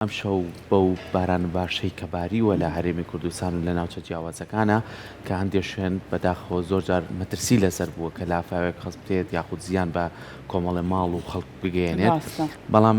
ئەمشەو بەو باران باشەی کە باریوە لە هەرێمی کوردستان و لە ناوچە جیاوازەکانا کە هەندێ شوێن بەداخەوە زۆر جار مەترسی لەسەر بووە کە لافاوێک هەڵبێت یاخود زیان بە کۆمەڵێ ماڵ و خەڵک بگەیەنێت ڕاستە. بەڵام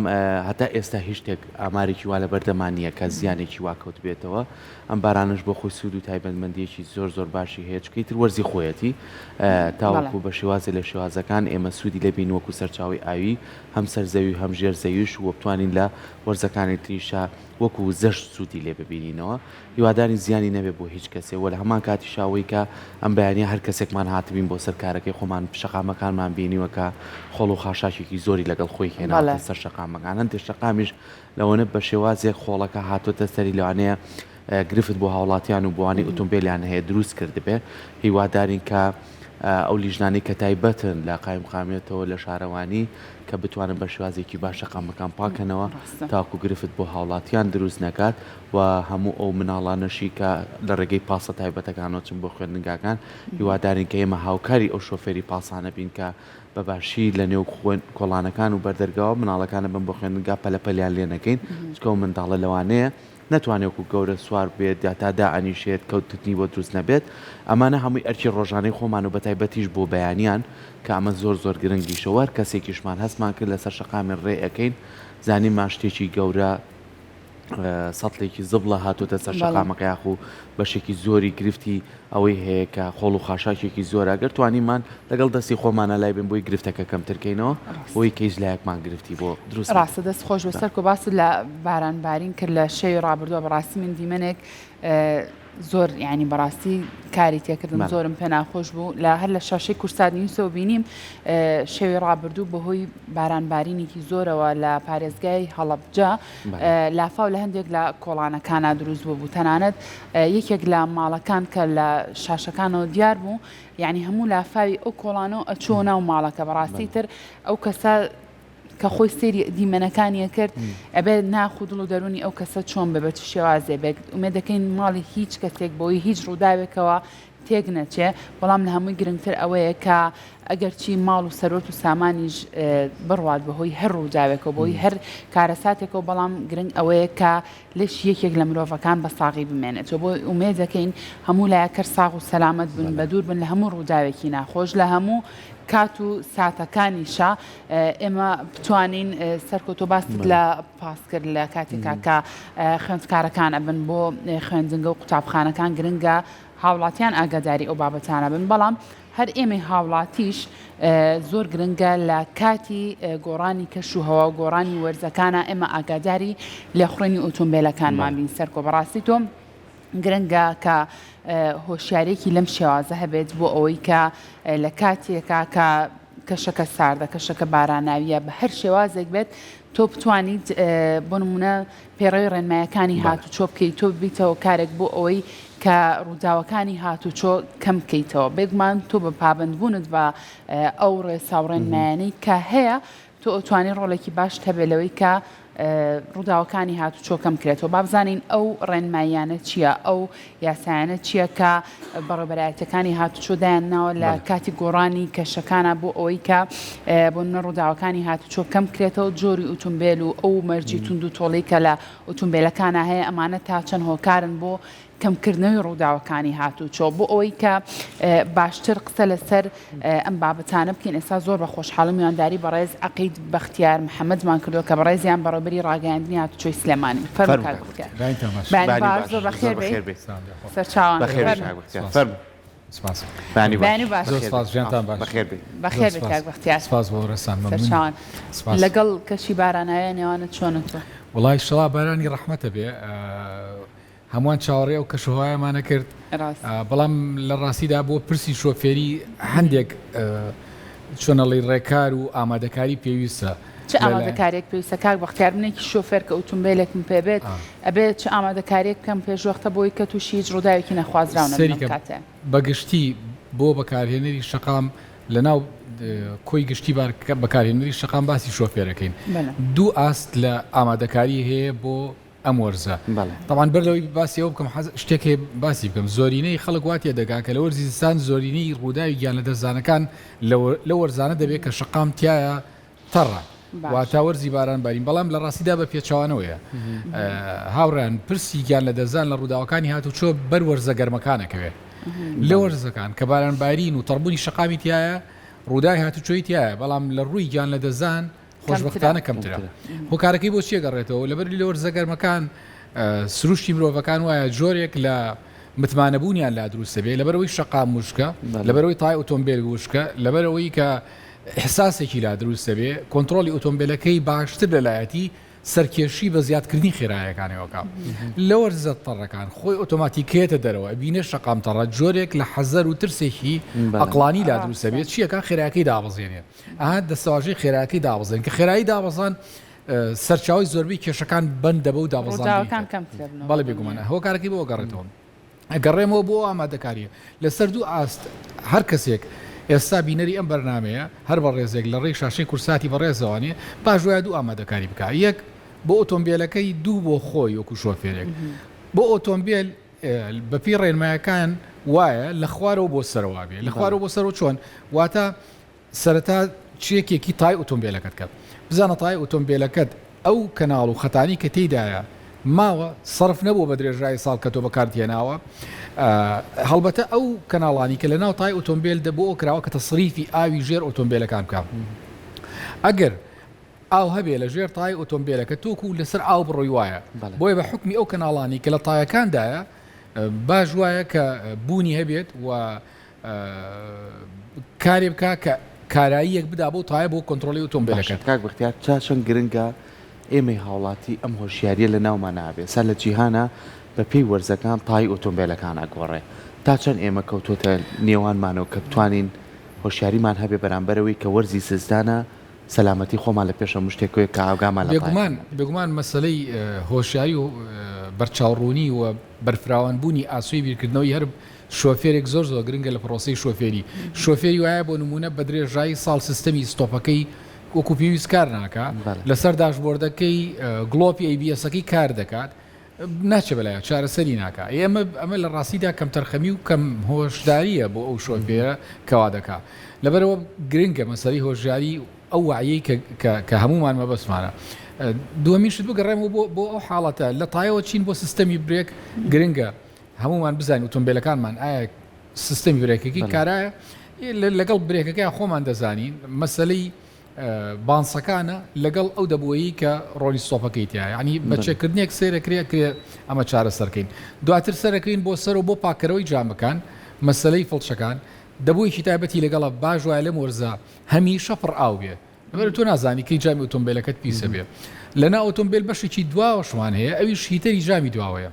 هەتا ئێستا هیچ شتێک ئامارێکی وا لەبەردەما نییە کە زیانێکی وا کەوتبێتەوە ئەم بارانەش بۆ خۆی سوود و تایبەتمەندییەکی زۆر زۆر باشی هەیە چونکە ئیتر وەرزی خۆیەتی بەڵێ. تاوەکو بە شێوازێ لە شێوازەکان ئێمە سوودی لێ بین وەکو سەرچاوەی ئاوی هەم سەر زەوی و هەم ژێر زەویش و بتوانین لە وەرزەکانی تریشا وەکو وزەش سوودی لێ ببینینەوە هیوادارین زیانی نەبێ بۆ هیچ کەسێ وە لە هەمان کاتیشا ئەوەی کە ئەم بەیانیە هەر کەسێکمان هاتبین بۆ سەر کارەکەی خۆمان شەقامەکانمان بینیوە کە خۆڵ و خاشاکێکی زۆری لەگەڵ خۆی بەڵێ. هێناوەتە سەر شەقامەکان هەندێ شەقامیش لەوەنە بە شێوازێک خۆڵەکە هاتۆتە سەری لەوانەیە گرفت بۆ هاوڵاتیان و بۆوانەی ئۆتۆمبێلیان هەیە دروست کردبێ هیوادارین کە ئەو لیژنانەی کە تایبەتن لە قایمقامیەتەوە لە شارەوانی کە بتوانن بە شێوازێکی باش شەقامەکان پاکەنەوە تاکو گرفت بۆ هاوڵاتیان دروست نەکات و هەموو ئەو مناڵانەشی کە لە ڕێگەی پاسە تایبەتەکانەوە چن بۆ خوێندنگاکان هیوادارین کە ئێمە هاوکاری ئەو شۆفێری پاسانە بین کە بە باشی لە نێو کۆڵانەکان و بەردەرگاوە مناڵەکانە بن بۆ خوێندنگا پەلە پەلیان لێ نەکەین چونکە ئەو منداڵە لەوانەیە نەتوانێت وەکو گەورە سوار بێت یا تا دائەنیشێت کەوتنی بۆ دروست نەبێت ئەمانە هەمووی ئەرکی ڕۆژانەی خۆمان و بەتایبەتیش بۆ بەیانیان کە ئەمە زۆر زۆر گرنگیشە و هەر کەسێکیشمان هەستمان کرد لەسەر شەقامی ڕێ ئەکەین زانیمان شتێکی گەورە سەتڵێکی زبڵە هاتۆتە سەر شەقامەکە یاخو بەشێکی زۆری گرفتی ئەوەی هەیە کە خۆڵ و خاشاکێکی زۆرە گەر توانیمان لەگەڵ دەستی خۆمانە لای بن بۆی گرفتەکە کەمتر کەینەوە بۆی کە هیچ لایەکمان گرفتی بۆ دروست نەبێت. ڕاستە دەست خۆش بێت سەرکۆ باست لە باران بارین کرد لە شەوی ڕابردووە بەڕاستی من دیمەنێک زۆر یانی بەڕاستی کاری تێکردم زۆرم پێ ناخۆش بوو لە هەر لە شاشەی کورسات نیوسەوە بینیم شەوی ڕابردوو بەهۆی باران بارینێکی زۆرەوە لە پارێزگای هەڵەبجە لافاو لە هەندێک لە کۆڵانەکانا دروست بوو بوو تەنانەت یەکێک لە ماڵەکان کە لە شاشەکانەوە دیار بوو یعنی هەموو لافاوی ئەو کۆڵانەوە ئەچۆ ناو ماڵەکە بەڕاستی تر ئەو کەسە کە خۆی سێری دیمەنەکانی کرد ئەبێت ناخ و دڵ و دەرونی ئەو کەسە چۆن بێ بە چ شێوازێ بێت ئومێ دەکەین ماڵی هیچ کەسێک بۆی هیچ ڕووداوێکەوە تێک نەچێ، بەڵام لە هەمووی گرنگتر ئەوەیە کە ئەگەرچی ماڵ و سەروەت و سامانیش بڕوات بەهۆی هەر ڕووداوێکەوە، بەهۆی هەر کارەساتێکەوە، بەڵام گرنگ ئەوەیە کە لەشی یەکێک لە مرۆڤەکان بە ساغی بمێنێتەوە. بۆیە ئومێد دەکەین هەموو لایەک هەر ساغ و سەلامەت بن، بەدوور بن لە هەموو ڕووداوێکی ناخۆش، لە هەموو کات و ساتەکانیشا ئێمە بتوانین سەرکۆ تۆ باست لە پاس کرد لە کاتێکا کە خوێندکارەکان ئەبن بۆ خوێندنگە و قوتابخانەکان گرنگە هاوڵاتیان ئاگاداری ئەو بابەتانە بن بەڵام هەر ئێمەی هاوڵاتیش زۆر گرنگە لە کاتی گۆڕانی کەش و هەوا و گۆڕانی وەرزەکانە ئێمە ئاگاداری لێخوڕینی ئۆتۆمبیلەکانمان بین سەرکۆ بەڕاستی تۆ گرنگە کە هۆشیارێکی لەم شێوازە هەبێت بۆ ئەوەی کە لە کاتێکا کە کەشەکە ساردە کەشەکە باراناویە بە هەر شێوازێک بێت تۆ بتوانیت بۆ نمونە پەیڕەوی ڕێنمایەکانی هاتوچۆ بکەیت، تۆ ببیتە هۆکارێک بۆ ئەوەی کە ڕووداوەکانی هاتوچۆ کەم بکەیتەوە، بێگومان تۆ بە پابەندبوونت بە ئەو ڕێسا و ڕێنمایانەی کە هەیە تۆ ئەتوانی ڕۆڵێکی باشت هەبێت لەوەی کە ڕووداوەکانی هاتوچۆ کەم کرێتەوە. با بزانین ئەو ڕێنماییانە چییە، ئەو یاسایانە چییە کە بەڕێوەبەرایەتیەکانی هاتوچۆ دایان ناوە لە کاتی گۆڕانی کەشەکانە بۆ ئەوەی کە بۆ نمونە ڕووداوەکانی هاتوچۆ کەم کرێتەوە جۆری ئوتومبێل و ئەو مەرجی توند و تۆڵی کە لە ئوتومبێلەکانە هەیە ئەمانە تا چەند هۆکارن بۆ کەمکردنەوەی ڕووداوەکانی هاتوچۆ بۆ ئەوەی کە باشتر قسە لەسەر ئەم بابەتانە بکەین ئێستا زۆر بە خۆشحاڵی میوانداری بەڕێز عەقید بەختیار محەمەدمان کردووە کە بەڕێزیان بەڕێوەبەری ڕاگەیاندنی هاتوچۆی سلێمانی. فەرموو کاک بەختیار. بەیانی باش زۆر بەخێر بێی. سەرچاوان. فەرموو. سپاس. بەیانی باش. زۆر سپاس ژیانتان باش. بەخێر بێی. بەخێر بێی کاک بەختیار. سپاس بۆ ڕێزتان. مەمنونم. سەرچاوان. سپاس. لەگەڵ کەشی باراناویە نێوانت چۆنە تۆ؟ وەڵای شڵا بارانی ڕەحمەتە بێ. هەمووان چاوەڕێی ئەو کەشوهەوایەمان ئەکرد، بەڵام لە ڕاستیدا بۆ پرسی شۆفێری هەندێک چۆن ئەڵێی ڕێکار و ئامادەکاری پێویستە. چ ئامادەکاریەک پێویستە کاک بەختیار؟ منێکی شۆفێر کە ئوتومبێلێکم پێ بێت ئەبێ چ ئامادەکاریەک بکەم پێشوەختە بۆی کە تووشی هیچ ڕووداوێکی نەخوازراو نەبم ئەم کاتەیە؟ بە گشتی بۆ بەکارهێنەری شەقام لەناو کۆی گشتی بەکارهێنەری شەقام باسی شۆفێرەکەین دوو ئاست لە ئامادەکاری هەیە بۆ ئەم وەرزە. تەبعەن بەر لەوەی باسی ئەوە بکەم حەز شتێک هەیە باسی بکەم زۆرینەی خەڵک وا تێدەگا کە لە وەرزی زستان زۆرینەی ڕووداوی گیانلەدەستدانەکان لەو وەرزانە دەبێت کە شەقام تیایا تەڕە. واتە وەرزی باران بارین بەڵام لە ڕاستیدا بە پێچەوانەوەیە هاوڕێیان پرسی گیان لەدەستدان لە ڕووداوەکانی هاتوچۆ بەر وەرزە گەرمەکان ئەکەوێ لە وەرزەکان کە باران بارین و تەڕبوونی شەقامی تایە ڕووداوی هاتوچۆی تایە بەڵام لە ڕووی گیان لەدەستدان خۆشبەختانە کەمترە هۆکارەکەی بۆ چیە گەڕێتەوە لەبەر لە وەرزە گەرمەکان سروشتی مرۆڤەکان وایە جۆرێک لە متمانەبوونیان لا دروست دەبێت لەبەرەوەی شەقام وشکە لەبەرەوەی تای ئۆتۆمبیل وشکە لەبەرەوەی کە ئیحساسێکی لا دروست دەبێ کۆنتڕۆڵی ئۆتۆمبێلەکەی باشتر لەلایەتی سەرکێشی بە زیادکردنی خێرایەکانەوە کا لە وەرزە تەڕەکان خۆی ئۆتۆماتیکێتە دەرەوە ئەبینێ شەقام تەڕە جۆرێک لە حەزەر و ترسێکی ئەقڵانی لا دروست دەبێت چیەکە خێراکەی دابەزێنێ ئەها دەستەواژەی خێراکەی دابەزێن کە خێرایی دابەزان سەرچاوی زۆربەی کێشەکان بەندە بەو دابەزاندنی بەڵێ بێگومانە هۆکارەکەی بۆ گەڕێتەوە. ئەگەڕێمەوە بۆ ئەو ئامادەکارییە لەسەر دوو ئاست، هەر کەسێک ئێستا بینەری ئەم بەرنامەیە، هەر بەڕێزێک لە ڕێی شاشەی کورساتی بەڕێزەوانێ، باش وایە دوو ئامادەکاری بکا، یەک بۆ ئۆتۆمبێلەکەی، دوو بۆ خۆی وەکو شۆفێرێک. بۆ ئۆتۆمبێل بەپێی ڕێنمایەکان وایە لە خوارەوە بۆ سەرەوە بێ، لە خوارەوە بۆ سەرەوە چۆن؟ واتە سەرەتا چێکێکی تای ئۆتۆمبێلەکەت کە بزانە تای ئۆتۆمبێلەکەت ئەو کەناڵ و خەتانی کە تێیدایە ماوە سەرف نەبووە بە درێژایی ساڵ کە تۆ بەکارت هێناوە هەڵبەتە ئەو کەناڵانی کە لە ناو تای ئۆتۆمبێل دە بۆ کراوە کە تەسریفی ئاوی ژێر ئۆتۆمبێلەکان بکە ئەگەر ئاو هەبێ لە ژێر تای ئۆتۆمبێلەکە تۆکو لەسەر ئاو بڕۆی وایە بۆیە بە حکمی ئەو کەناڵانی کە لە تایەکاندایە باش وایە کە بوونی هەبێت و کارێ بکا کە کاراییەک بدا بەو تایە بۆ کۆنترۆڵی ئۆتۆمبێلەکەت. باشە کاک بەختیار تا چەند گرنگە ئێمەی هاوڵاتی ئەم هۆشیاریە لە ناومانا هەبێ سا لە جیهانا بە پێی وەرزەکان تای ئۆتۆمبێلەکان ئەگۆڕێ تا چەند ئێمە کەوتۆتە نێوانمانەوە کە بتوانین هۆشیاریمان هەبێ بەرامبەر ئەوەی کە وەرزی زستانە سەلامەتی خۆمان لە پێش هەموو شتێکەوەیە کە ئاگامان لە بێگومان بێگومان مەسەلەی هۆشیاری و بەرچاوڕوونی و بەرفراوانبوونی ئاسۆی بیرکردنەوەی هەر شۆفێرێک زۆر زۆر گرنگە لە پرۆسەی شۆفێری شۆفێری وایە بۆ نمونە بە درێژایی ساڵ سیستەمی ستۆپەکەی وەکو پێویست کار ناکا لەسەر داشبۆردەکەی گڵۆپی ABS ەکەی کار دەکات ناچێ بەلایە چارەسەری ناکا ئێمە ئەمە لە ڕاستیدا کەمتەرخەمی و کەم هۆشداریە بۆ ئەو شۆفێرە کەوا دەکا لەبەرەوە گرنگە مەسەلەی هۆشیاری ئەو وەعیەی کە کە هەموومان مەبەستمانە دووەمین شت بگەڕێمەوە بۆ بۆ ئەو حاڵەتە لە تایەوە چین بۆ سیستەمی برێک گرنگە هەموومان بزانین ئۆتۆمبیلەکانمان ئایا سیستەمی برێکەکەی کارایە لەگەڵ برێکەکەی خۆمان دەزانین مەسلەی بانسەکانە لەگەڵ ئەو دەبووی کە ڕۆلی ستۆپەکەی تیا ینی بە چێکردنێک سێرەکرێ کرێ ئەمە چارە سەرکەین دواتر سەرەکەین بۆ سەر و بۆ پاکەرەوەی جامەکان مەسلەی فڵچەکان دەبوویەکی تایبەتی لەگەڵە باش وایە لەم وەرزە هەمیشە پڕ ئاو بێ لەبەر تۆ نازانی کەی جامی ئۆتۆمبیلەکەت پیسە بێ لەنا ئۆتۆمبیل بەشێکی دواوەشمان هەیە ئەویش heater ی جامی دواوەیە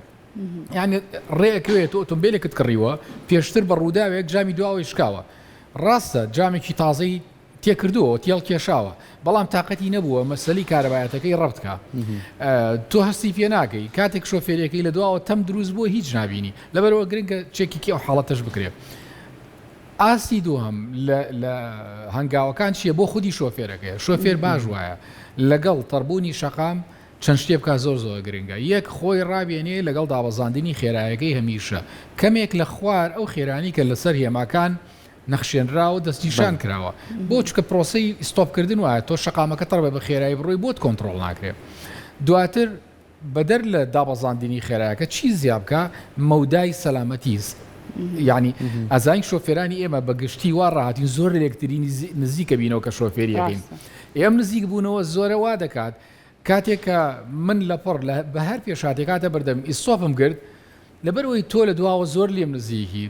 یعنی ڕێئەکەوێت تۆ ئۆتۆمبیلێکت کڕیوە پێشتر بە ڕووداوێک جامی دواوەی شکاوە ڕاستە جامێکی تازەی تێکردووە تێڵ کێشاوە بەڵام تااقەتی نەبووە مەسەلی کارەبایەتەکەی ڕەبتکە تۆ هەستی پێ ناکەی کاتێک شۆفێریەکەی لە دواوە تەم دروست بووە هیچ نبینی لەبەرەوە گرنگە چێکیکی ئەو حاڵەتەش بکرێت ئاستی دووهەم لە هەنگاوەکان چییە بۆ خودی شۆفێرەکەی شۆفێر باش وایە لەگەڵ تەڕبوونی شەقام چەند شتێ بکا زۆر زۆر گرنگە یەک خۆی ڕابێنێ لەگەڵ دابەزاندنی خێرایەکەی هەمیشە کەمێک لە خوار ئەو خێرانی کە لەسەر هێماکان نەخشێنراوە دەستنیشان کراوە بۆ چونکە پرۆسەی ستۆپ کردن وایە تۆ شەقامەکە تەڕ بێ بە خێرایی بڕۆی بۆت کۆنتڕۆڵ ناکرێ دواتر بەدەر لە دابەزاندنی خێرایەکە چی زیا بکا مەودای سەلامەتی یعنی ئەزانین شۆفێرانی ئێمە بە گشتی وا ڕاهاتین زۆر لە یەکتری نزیکە بینەوە کە شۆفێریەکەین ئێم نزیک بوونەوە زۆرە وا دەکات کاتێک کە من لەپڕ لە بە هەر پێشهاتێک هاتە بەردەم ئیستۆپم کرد، لەبەرئەوەی تۆ لە دواوە زۆر لێم نزیکی،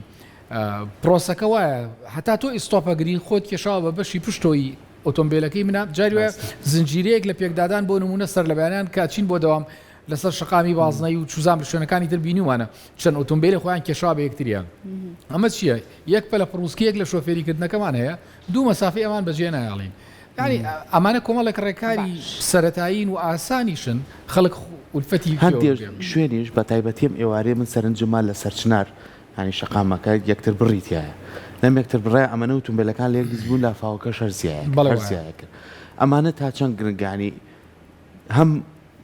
پرۆسەکە وایە هەتا تۆ ئیستۆپ ئەگری خۆت کێشاوە بە بەشی پشتۆی ئۆتۆمبیلەکەی منە، جاری وایە زنجیرەیەک لە پێکدادان بۆ نموونە سەرلەبەیانیان کە ئەچین بۆ دەوام لەسەر شەقامی بازنەی و چوزان لە شوێنەکانی تر بینیومانە چەند ئۆتۆمبیلێک خۆیان کێشاوە بە یەکتریان. ئەمە چییە؟ یەک پەلە پڕوسکەیەک لە شۆفێریکردنەکەمان هەیە، دوو مەسافەی ئەمان بەجێ نایەڵین. یانی ئەمانە کۆمەڵێک ڕێکاری سەرەتایین و ئاسانیشن خەڵک ئولفەتی پێوە هەندێک بگرێ. شوێنیش بە تایبەتی ئەم ئێوارەیە من سەرنجم ما لە سەرچنار یانی شەقامەکە یەکتر بڕی تیایە لەم یەکتر بڕەیا ئەمەنە ئوتومبێلەکان لە یەک نزیک بوون لافاوەکەش هەر زیایە کرد بەڵێ هەر وایە. زیایە کرد ئەمانە تا چەند گرنگە یانی هەم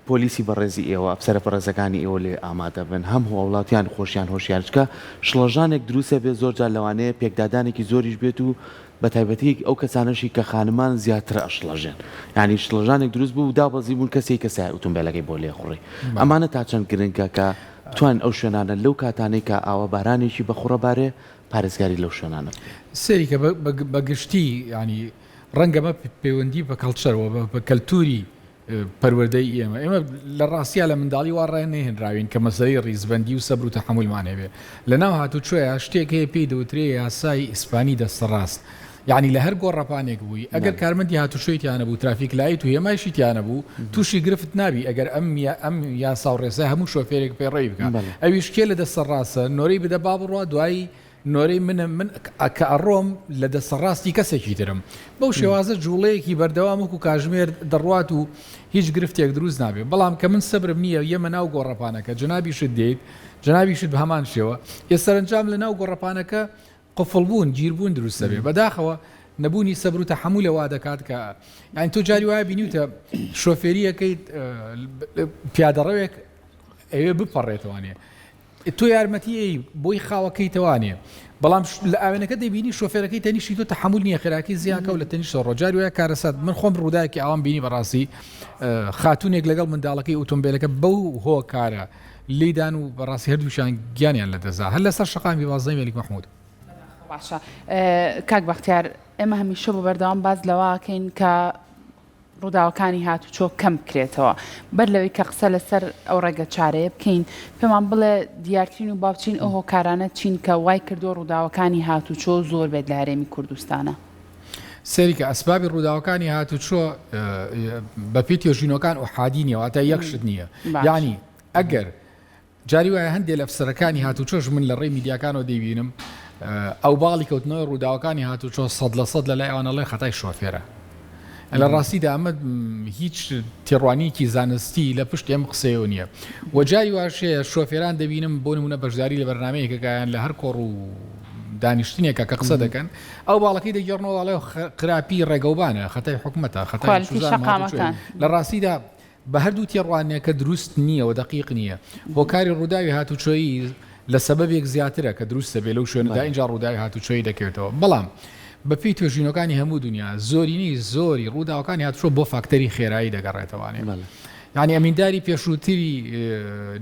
پۆلیسی بەڕێزی ئێوە، ئەفسەرە بەڕێزەکانی ئێوە لێ ئامادە بن، هەم هاوڵاتیان خۆشیان هۆشیار، چونکە شڵەژانێک دروست ئەبێت زۆر جار لەوانەیە پێکدادانێکی زۆریش بێت و بە. بە تایبەتی ئەو کەسانەشی کە خانمان زیاتر ئەشڵەژێن یانی شڵەژانێک دروست بوو دابەزی بوون کەسێک کە سای ئوتومبێلەکەی بۆ لێخوڕی ئەمانە تا چەند گرنگە کە بتوانین ئەو شوێنانە لەو کاتانەی کە ئاوا بارانێکی بە خوڕە بارێ پارێزگاری لەو شوێنانە بکەین. سەیری کە بە گشتی یانی ڕەنگە ئەمە پەیوەندی بە کەڵچەرەوە بە کەلتوری پەروەردەی ئێمە، ئێمە لە ڕاستیا لە منداڵی وا ڕانەهێنراوین کە مەسەلەی ڕیزبەندی و سەبر و تەحەمولمان هەبێ. لە ناو هاتوچۆیا شتێک هەیە پێی دەوترێ یاسای ئیسپانی دەستەڕاست. یەعنی لە هەر گۆڕەپانێک بووی ئەگەر کارمەندی هاتوچۆی تیا نەبوو، traffic light و هێمایشی تیا نەبوو، تووشی گرفت نابی ئەگەر ئەم ئەم یاسا و ڕێسای هەموو شۆفێرێک پەیڕەوی بکا. ئەویش کێ لە دەستەڕاستە نۆرەی بدە با بڕوا دوایی نۆرەی منە من کە ئەڕۆم لە دەستە ڕاستی کەسێکی ترم بەو شێوازە جوڵەیەکی بەردەوام وەکو کاژمێر دەڕوات و هیچ گرفتێک دروست نابێت بەڵام کە من سەبرم نییە یەمە ناو گۆڕەپانەکە جەنابیشت دێیت جەنابیشت بە هەمان شێوە ئێ سەرەنجام لە ناو گۆڕەپانەکە قفڵ بوون گیربوون دروست دەبێت بەداخەوە نەبوونی سەبر و تەحەمولە وا دەکات کە یانی تۆ جاری وایە بینیوتە شۆفێریەکەی پیادەڕەوێک ئەوێ بپەڕێتەوانێ تۆ یارمەتی ئەی بۆی خاوەکەیتەوانێ بەڵام لە ئاوێنەکە دەبینی شۆفێرەکەی تەنیشتی تۆ تەحمل نییە خێراکی زیاکە و لە تەنیشت ڕۆ جاری وایە کارەسات من خۆم ڕووداوێکی ئاوام بینی بەڕاستی خاتونێک لەگەڵ منداڵەکەی ئۆتۆمبیلەکە بەو هۆکارە لیدان و بەڕاستی هەردووشیان گیانیان لەدەستدا هەر لەسەر شەقامی بازنەی مەلیک مەحمود. باشە کاک بەختیار ئێمە هەمیشە بۆ بەردەوام باس لەوەکەین کە ڕووداوەکانی هاتوچۆ کەم بکرێتەوە. بەر لەوەی کە قسە لەسەر ئەو ڕێگە چارەیە بکەین، پێمان بڵێ دیارترین و باوترین ئەو هۆکارانە چین کە وای کردووە ڕووداوەکانی هاتوچۆ زۆر بێت لە هەرێمی کوردستانا؟ سەیری کە ئەسبابی ڕووداوەکانی هاتوچۆ بە پێی توێژینەوەکان ئوحادی نییە واتە یەک شت نییە یانی ئەگەر جاری وایە هەندێ لە ئەفسەرەکانی هاتوچۆش من لە ڕێی میدیاکانەوە دەیبینم ئەوباڵی کەوتنەوەی ڕووداوەکانی هاتوچۆ 100% لە لای ئەوان ئەڵێن خەتای شۆفێرە. لە ڕاستیدا ئەمە هیچ تێڕوانینێکی زانستی لە پشت ئەم قسەیەوە نییە و جاری واش هەیە شۆفێران دەبینم بۆ نمونە بەشداری لە بەرنامەیەکەکایان لە هەر کۆڕ و دانیشتنێکە کە قسە دەکەن ئەو باڵەکەی دەگێڕنەوە ئەڵێ خراپی ڕێگەوبانە خەتای حکومەتە خەتای لە ڕاستیدا بە هەردوو تێڕوانینەکە دروست نییە و دەقیق نییە. هۆکاری ڕووداوی هاتوچۆیی لە سەبەبێک زیاترە کە دروست دەبێت لەو شوێنەدا ئینجا ڕووداوی هاتوچۆیی دەکەوێتەوە. بەڵام بە پێی توێژینەوەکانی هەموو دونیا زۆرینەی زۆری ڕووداوەکانی هاتوچۆ بۆ فاکتەری خێرایی دەگەڕێتەوانێ. یانی ئەمینداری پێشووتری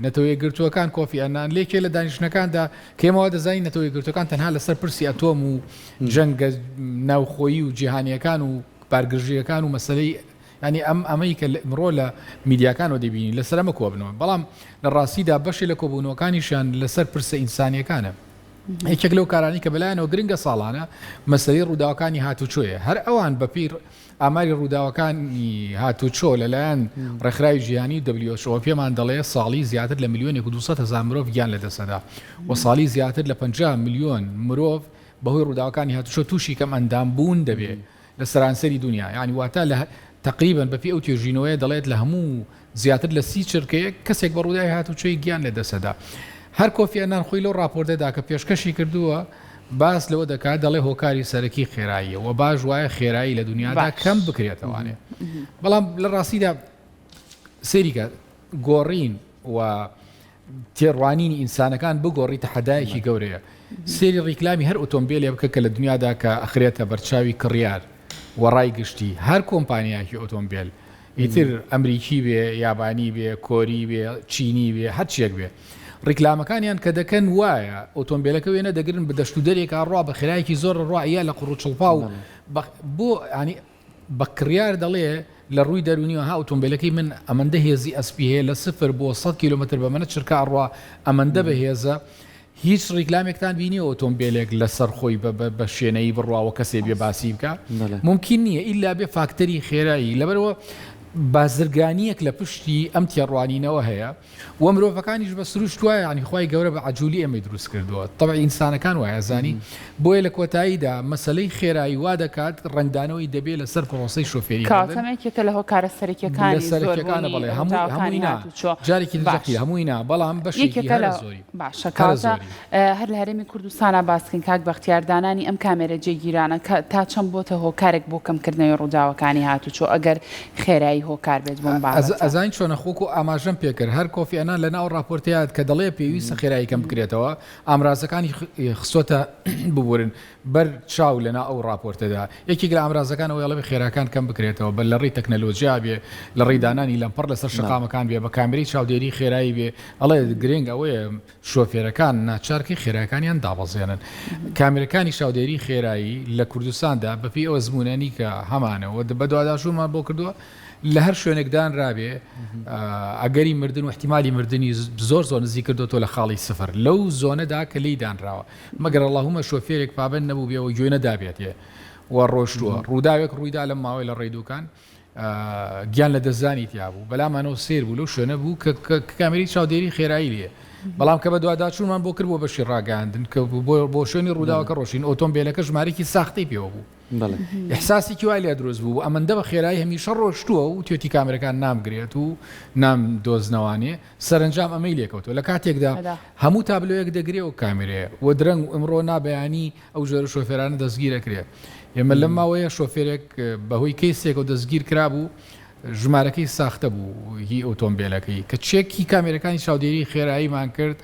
نەتەوە یەکگرتووەکان کۆفی ئەنان لێکێ لە دانیشتنەکاندا کە ئێمە وا دەزانین نەتەوە یەکگرتووەکان تەنها لەسەر پرسی ئەتۆم و جەنگە ناوخۆیی و جیهانییەکان و بارگرژییەکان و مەسەلەی یانی ئەم ئەمەی کە ئمڕۆ لە میدیاکانەوە دەیبینین لەسەر ئەمە کۆبنەوە، بەڵام لە ڕاستیدا بەشێ لە کۆبوونەوەکانیشیان لەسەر پرسە ئینسانییەکانە. یەکێک لەو کارانەی کە بەلایانەوە گرنگە ساڵانە مەسەلەی ڕووداوەکانی هاتوچۆیە. هەر ئەوان بەپێی ئاماری ڕووداوەکانی هاتوچۆ لەلایەن ڕێکخراوی جیهانی WHO پێمان دەڵێ ساڵی زیاتر لە ملیۆنێک و 200 هەزار مرۆڤ گیان لەدەستدەدا و ساڵی زیاتر لە 50 ملیۆن مرۆڤ بەهۆی ڕووداوەکانی هاتوچۆ تووشی کەمئەندامبوون دەبێ. لە سەرانسەری دونیا یانی واتا لە تەقریبەن بەپێی ئەو توێژینەوەیە دەڵێت لە هەموو زیاتر لە سی چرکەیەک کەسێک بە ڕووداوی هاتوچۆی گیان لە دەستەدا هەر کۆفی ئەنان خۆی لەو ڕاپۆرتەدا کە پێشکەشی کردووە باس لەوە دەکات دەڵێ هۆکاری سەرەکی خێراییە و باش وایە خێرایی لە دنیادا کەم بکرێتەوانێ بەڵام لە ڕاستیدا سەیریکە گۆڕین و تێڕوانینی ئینسانەکان بگۆڕی تەحەدایەکی گەورەیە. سەیری ڕیکلامی هەر ئۆتۆمبێلێ بکە کە لە دنیادا کە ئەخرێتە بەرچاوی کڕیار و ڕای گشتی، هەر کۆمپانیایەکی ئۆتۆمبێل ئیتر ئەمریکی بێ، یابانی بێ، کۆری بێ، چینی بێ، هەرچیەک بێ ڕیکلامەکانیان کە دەکەن وایە ئۆتۆمبێلەکە وێنە دەگرن بە دەشت و دەرێکا ڕوا بە خێرایەکی زۆر ڕوا یا لە قوڕوچڵپا و بۆ یانی بە کڕیار دەڵێ لە ڕووی دەروونیەوە ها ئۆتۆمبێلەکەی من ئەمەندە هێزی ئەسپی هەیە لە سفر بۆ سەد کیلۆمەتر بەمەنە چرکە ئەڕوا ئەمەندە بەهێزە هیچ ڕیکلامێکتان بینیوە ئۆتۆمبێلێک لەسەر خۆی بە شێنەیی بڕوا و کەسێ بێ باسی بکا مومکین نییە ئیلا بێ فاکتەری خێرایی لەبەرەوە بازرگانیەک لە پشتی ئەم تێڕوانینەوە هەیە وە مرۆڤەکانیش بە سروشت وایە یانی خوای گەورە بە عەجولی ئێمەی دروست کردووە تەبعی ئینسانەکان وایە زانی بۆیە لە کۆتاییدا مەسەلەی خێرایی وا دەکات ڕەنگدانەوەی دەبێ لەسەر پرۆسەی شۆفێری کەواتە کردن یەکێکە لە هۆکارە لە سەرەکیەکانی سەرەکیەکانە زۆربوونی بەڵێ هەموو هەمووی ڕووداوەکانی نا هاتوچۆ جارێکی تر باش جەختی هەمووی نا بەڵام بەشێکی یەکێکە هەرە لە زۆری باشە هەرە کەواتە زۆری. هەر لە هەرێمی کوردستانا باس کەین کاک بەختیار دانانی ئەم کامێرە جێگیرانە کە تا چەند بۆتە هۆکارێک بۆ کەمکردنەوەی ڕووداوەکانی هاتوچۆ ئەگەر خێرایی. هۆکار بێت بۆم بابەتە. ئەزانی چۆنە خۆ وەکو ئاماژەم پێکرد هەر کۆفی ئەنان لە ناو ڕاپۆرتەیا کە دەڵێ پێویستە خێرایی کەم بکرێتەوە ئامرازەکانی خستۆتە ببورن بەر چاو لە ناو ئەو ڕاپۆرتەدا یەکێک لە ئامرازەکان ئەوەیە ئەڵێ خێراکان کەم بکرێتەوە بە لە ڕێی تەکنەلۆجیا بێ لە ڕێی دانانی لەمپەڕ لەسەر شەقامەکان بێ بە کامێرەی چاودێری خێرایی بێ ئەڵێ گرنگ ئەوەیە شۆفێرەکان ناچارکەی خێراکانیان دابەزێنن. کامێرەکانی چاودێری خێرایی لە کوردستاندا بەپێی ئەو ئەزموونانەی کە هەمانە و بەدواداچوونمان بۆ کردووە لە هەر شوێنێک دانرابێ ئەگەری مردن و احتیمالی مردنی زۆر زۆر نزیک کردۆتەوە لە خاڵی سفر لەو زۆنەدا کە لێی دانراوە مەگەر اللهم شۆفێرێک پابەند نەبووبێ و گوێ نەدابێتێ و ڕۆشتووە. ڕووداوێک ڕوویدا لەم ماوەی لە ڕێی دوکان گیان لە دەستدانی تیا بوو بەلامانەوە سیر بوو لەو شوێنە بوو کە کامێرەی چاودێری خێرایی لێ بەڵام کە بەدواداچوونمان بۆ کرد بۆ بەشی ڕاگەیاندن کە بۆ شوێنی ڕووداوەکە ڕۆشین ئۆتۆمبیلەکە ژمارێکی ساختەی پێوە بوو ئیحساسێکی وای لێ دروست بوو ئەمەندە بە خێرایی هەمیشە ڕۆشتووە و توێتی کامێرەکان نامگرێت و نام دۆزنەوانێ سەرنجام ئەمەی لێکەوتەوە لە کاتێکدا هەموو تابلۆیەک دەگرێ و کامێرەیە و درەنگ ئمڕۆ نابیانی ئەو جۆرە شۆفێرانە دەستگیر ئەکرێ. ئێمە لەم ماوەیە شۆفێرێک بەهۆی کەیسێکەوە دەستگیر کرابوو، ژمارەکەی ساختە بوو هی ئۆتۆمبێلەکەی، کە چێکی کامێرەکانی چاودێری خێراییمان کرد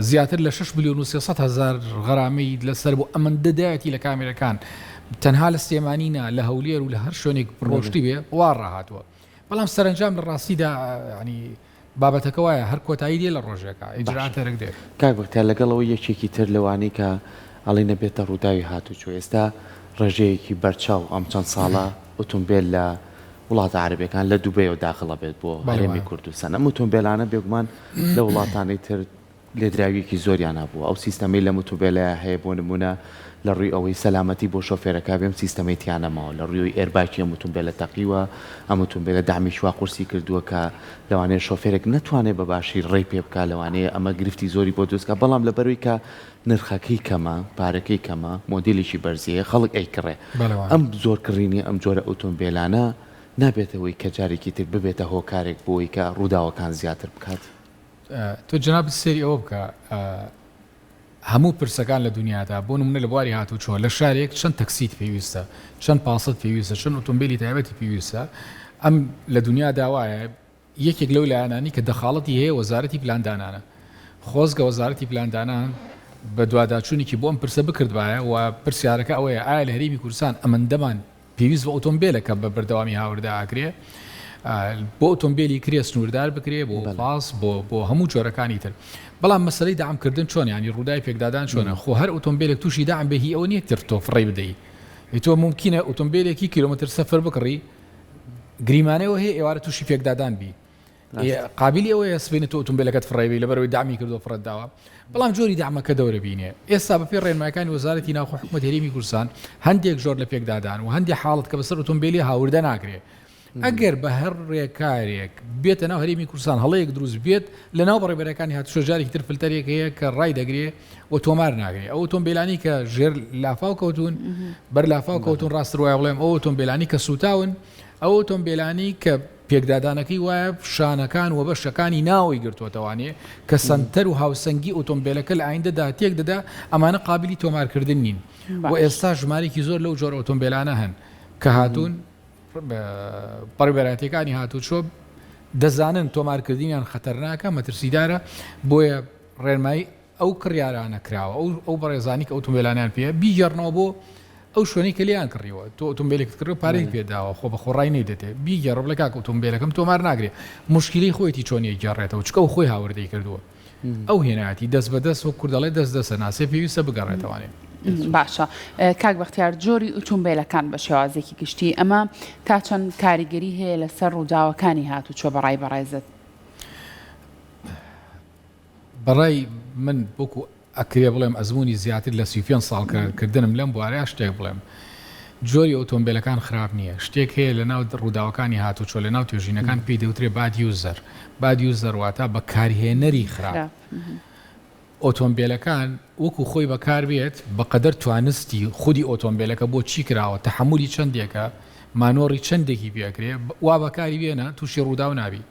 زیاتر لە 6 ملیۆن و 300 هەزار غەرامەی لەسەر بوو، ئەمەندە دایەتی لە کامێرەکان تەنها لە سلێمانی نا لە هەولێر و لە هەر شوێنێک ڕۆشتی بێ وا ڕاهاتووە. بەڵام سەرەنجام لە ڕاستیدا یانی بابەتەکە وایە هەر کۆتایی دێ لە ڕۆژێکا ئیجرائات تەرک دێ. کاک بەختیار لەگەڵ ئەوەی یەکێکی تر لەوانەی کە ئەڵێن ئەبێتە ڕووداوی هاتوچۆ ئێستا ڕێژەیەکی بەرچاو ئەم چەند ساڵە ئوتومبێل لە وڵاتە عەرەبیەکان لە دوبەیەوە داخڵ ئەبێت بۆ هەرێمی کوردستان ئەم ئوتومبێلانە بێگومان لە وڵاتانی تر لێدراویەکی زۆریان هەبووە، ئەو سیستەمەی لەم ئوتومبێلەیا هەیە بۆ نموونە لە ڕووی ئەوەی سەلامەتی بۆ شۆفێرەکە بێ ئەم سیستەمەی تیا نەماوە، لە ڕووی airbag ی ئەم ئوتومبێلە تەقیوە، ئەم ئوتومبێلە دەعمێکی وا قورسی کردووە کە لەوانەیە شۆفێرێک نەتوانێ بە باشی ڕێی پێ بکا، لەوانەیە ئەمە گرفتی زۆری بۆ دروست کا، بەڵام لەبەرئەوەی کە نرخەکەی کەمە، پارەکەی کەمە، مۆدێلێکی بەرزی هەیە خەڵک ئەیکڕێ. ئەم زۆر کڕینی ئەم جۆرە ئوتومبێلانە نابێتە هۆی کە جارێکی تر ببێتە هۆکارێک بۆ ئەوەی کە ڕووداوەکان زیاتر بکات؟ تۆ جەنابت سەیری ئەوە بکە هەموو پرسەکان لە دنیادا بۆ نمونە لە بواری هاتوچۆ لە شارێک چەند تەکسیت پێویستە چەند پاست پێویستە چەند ئۆتۆمبیلی تایبەتی پێویستە ئەم لە دنیادا وایە یەکێک لەو لایەنانی کە دەخاڵەتی هەیە وەزارەتی پلاندانانە خۆزگە وەزارەتی پلاندانان بە دواداچوونێکی بۆ ئەم پرسە بکردبایە و پرسیارەکە ئەوەیە ئایا لە هەرێمی کوردستان ئەمەندەمان پێویست بە ئۆتۆمبێلە کە بە بەردەوامی هاوردە ئاکرێ بۆ ئۆتۆمبێلی کرێ سنووردار بکرێ بۆ پاس بۆ بۆ هەموو جۆرەکانی تر بەڵام مەسلەی دامکردن چۆن ینی ڕوودای پێکدادان چۆنە خۆ هەر ئۆتۆمبیلێک تووشی دام بێ هی ئەوە نییە تر تۆ فڕێ بدەی تۆ ممکنە ئۆتۆمبیلێکی کیلومتر سەفر بکڕی گریمانەوە هەیە ئێوارە تووشی پێکدادان بی قابیلی ئەوەیە سبەینێ تۆ ئۆتۆمبیلەکەت فڕێبی لەبەرئەوەی دەعمی کردووە فڕێت داوە بەڵام جۆری دەعمەکە دەورە بینێ ئێستا بەپێی ڕێنمایەکانی وەزارەتی ناوخۆ حکومەت هەرێمی کوردستان هەندێک جۆر لە پێکدادان و هەندێک حاڵەت کە بەسەر ئۆتۆمبیلی هاوردە ناکرێ ئەگەر بە هەر ڕێکارێک بێتە ناو هەرێمی کوردستان هەڵەیەک دروست بێت لە ناو بەڕێبەرەکانی هاتوچۆ جارێکی تر فلتەرێک هەیە کە ڕای دەگرێ و تۆمار ناکرێ ئەو ئۆتۆمبیلانی کە ژێر لافاو کەوتون بەر لافاو کەوتون ڕاستر وایە بڵێم ئەو ئۆتۆمبیلانی کە سوتاون ئەو ئۆتۆمبیلانی کە پێکدادانەکەی وایە شانەکان و بەشەکانی ناوەوەی گرتووەتەوانێ کە سەنتەر و هاوسەنگی ئۆتۆمبێلەکە لە ئایندەدا تێک دەدا، ئەمانە قابیلی تۆمارکردن نین و ئێستا ژمارەیەکی زۆر لەو جۆرە ئۆتۆمبێلانە هەن کە هاتوون بەڕێوەبەرایەتییەکانی هاتوچۆ دەزانن تۆمارکردنیان خەتەرناکە، مەترسیدارە، بۆیە ڕێنمایی ئەو کڕیارانە کراوە، ئەو ئەو بەڕێزانی کە ئۆتۆمبێلانیان پێیە بیگێڕنەوە بۆ ئەو شوێنەی کە لێیان کڕیوە. تۆ ئۆتۆمبێلێکت کڕیوە پارەی پێ داوە، خۆ بە خۆڕایی نەیدەتێ، بیگێڕە بڵێ کاکە ئۆتۆمبێلەکەم تۆمار ناکرێ. موشکیلەی خۆیەتی چۆن ئەیگێڕێتەوە، چونکە ئەو خۆی هاوردەی کردووە. ئەو هێنایەتی دەست بە دەست وەک کورد دەڵێ دەست دەسە ناسێ پێویستە بگەڕێتەوانێ. باشە کاک بەختیار جۆری ئوتومبێلەکان بە شێوازێکی گشتی ئەمە تا چەند کاریگەری هەیە لەسەر ڕووداوەکانی هاتوچۆ بەڕای بەڕێزت؟ بەڕای من وەکو ئەکرێ بڵێم ئەزموونی زیاتر لە 35 ساڵ کارکردنم لەم بوارەیا شتێک بڵێم جۆری ئۆتۆمبێلەکان خراپ نییە شتێک هەیە لە ناو ڕووداوەکانی هاتوچۆ لە ناو توێژینەکان پێی دەوترێ bad user bad user واتە بەکارهێنەری خراپ ئۆتۆمبێلەکان وەکو خۆی بەکاربێت بەقەدەر توانستی خودی ئۆتۆمبێلەکە بۆ چی کراوە تەحەمولی چەندێکە مانۆڕی چەندێکی پێکرێ وا بەکاری بێنە تووشی ڕووداو نابی.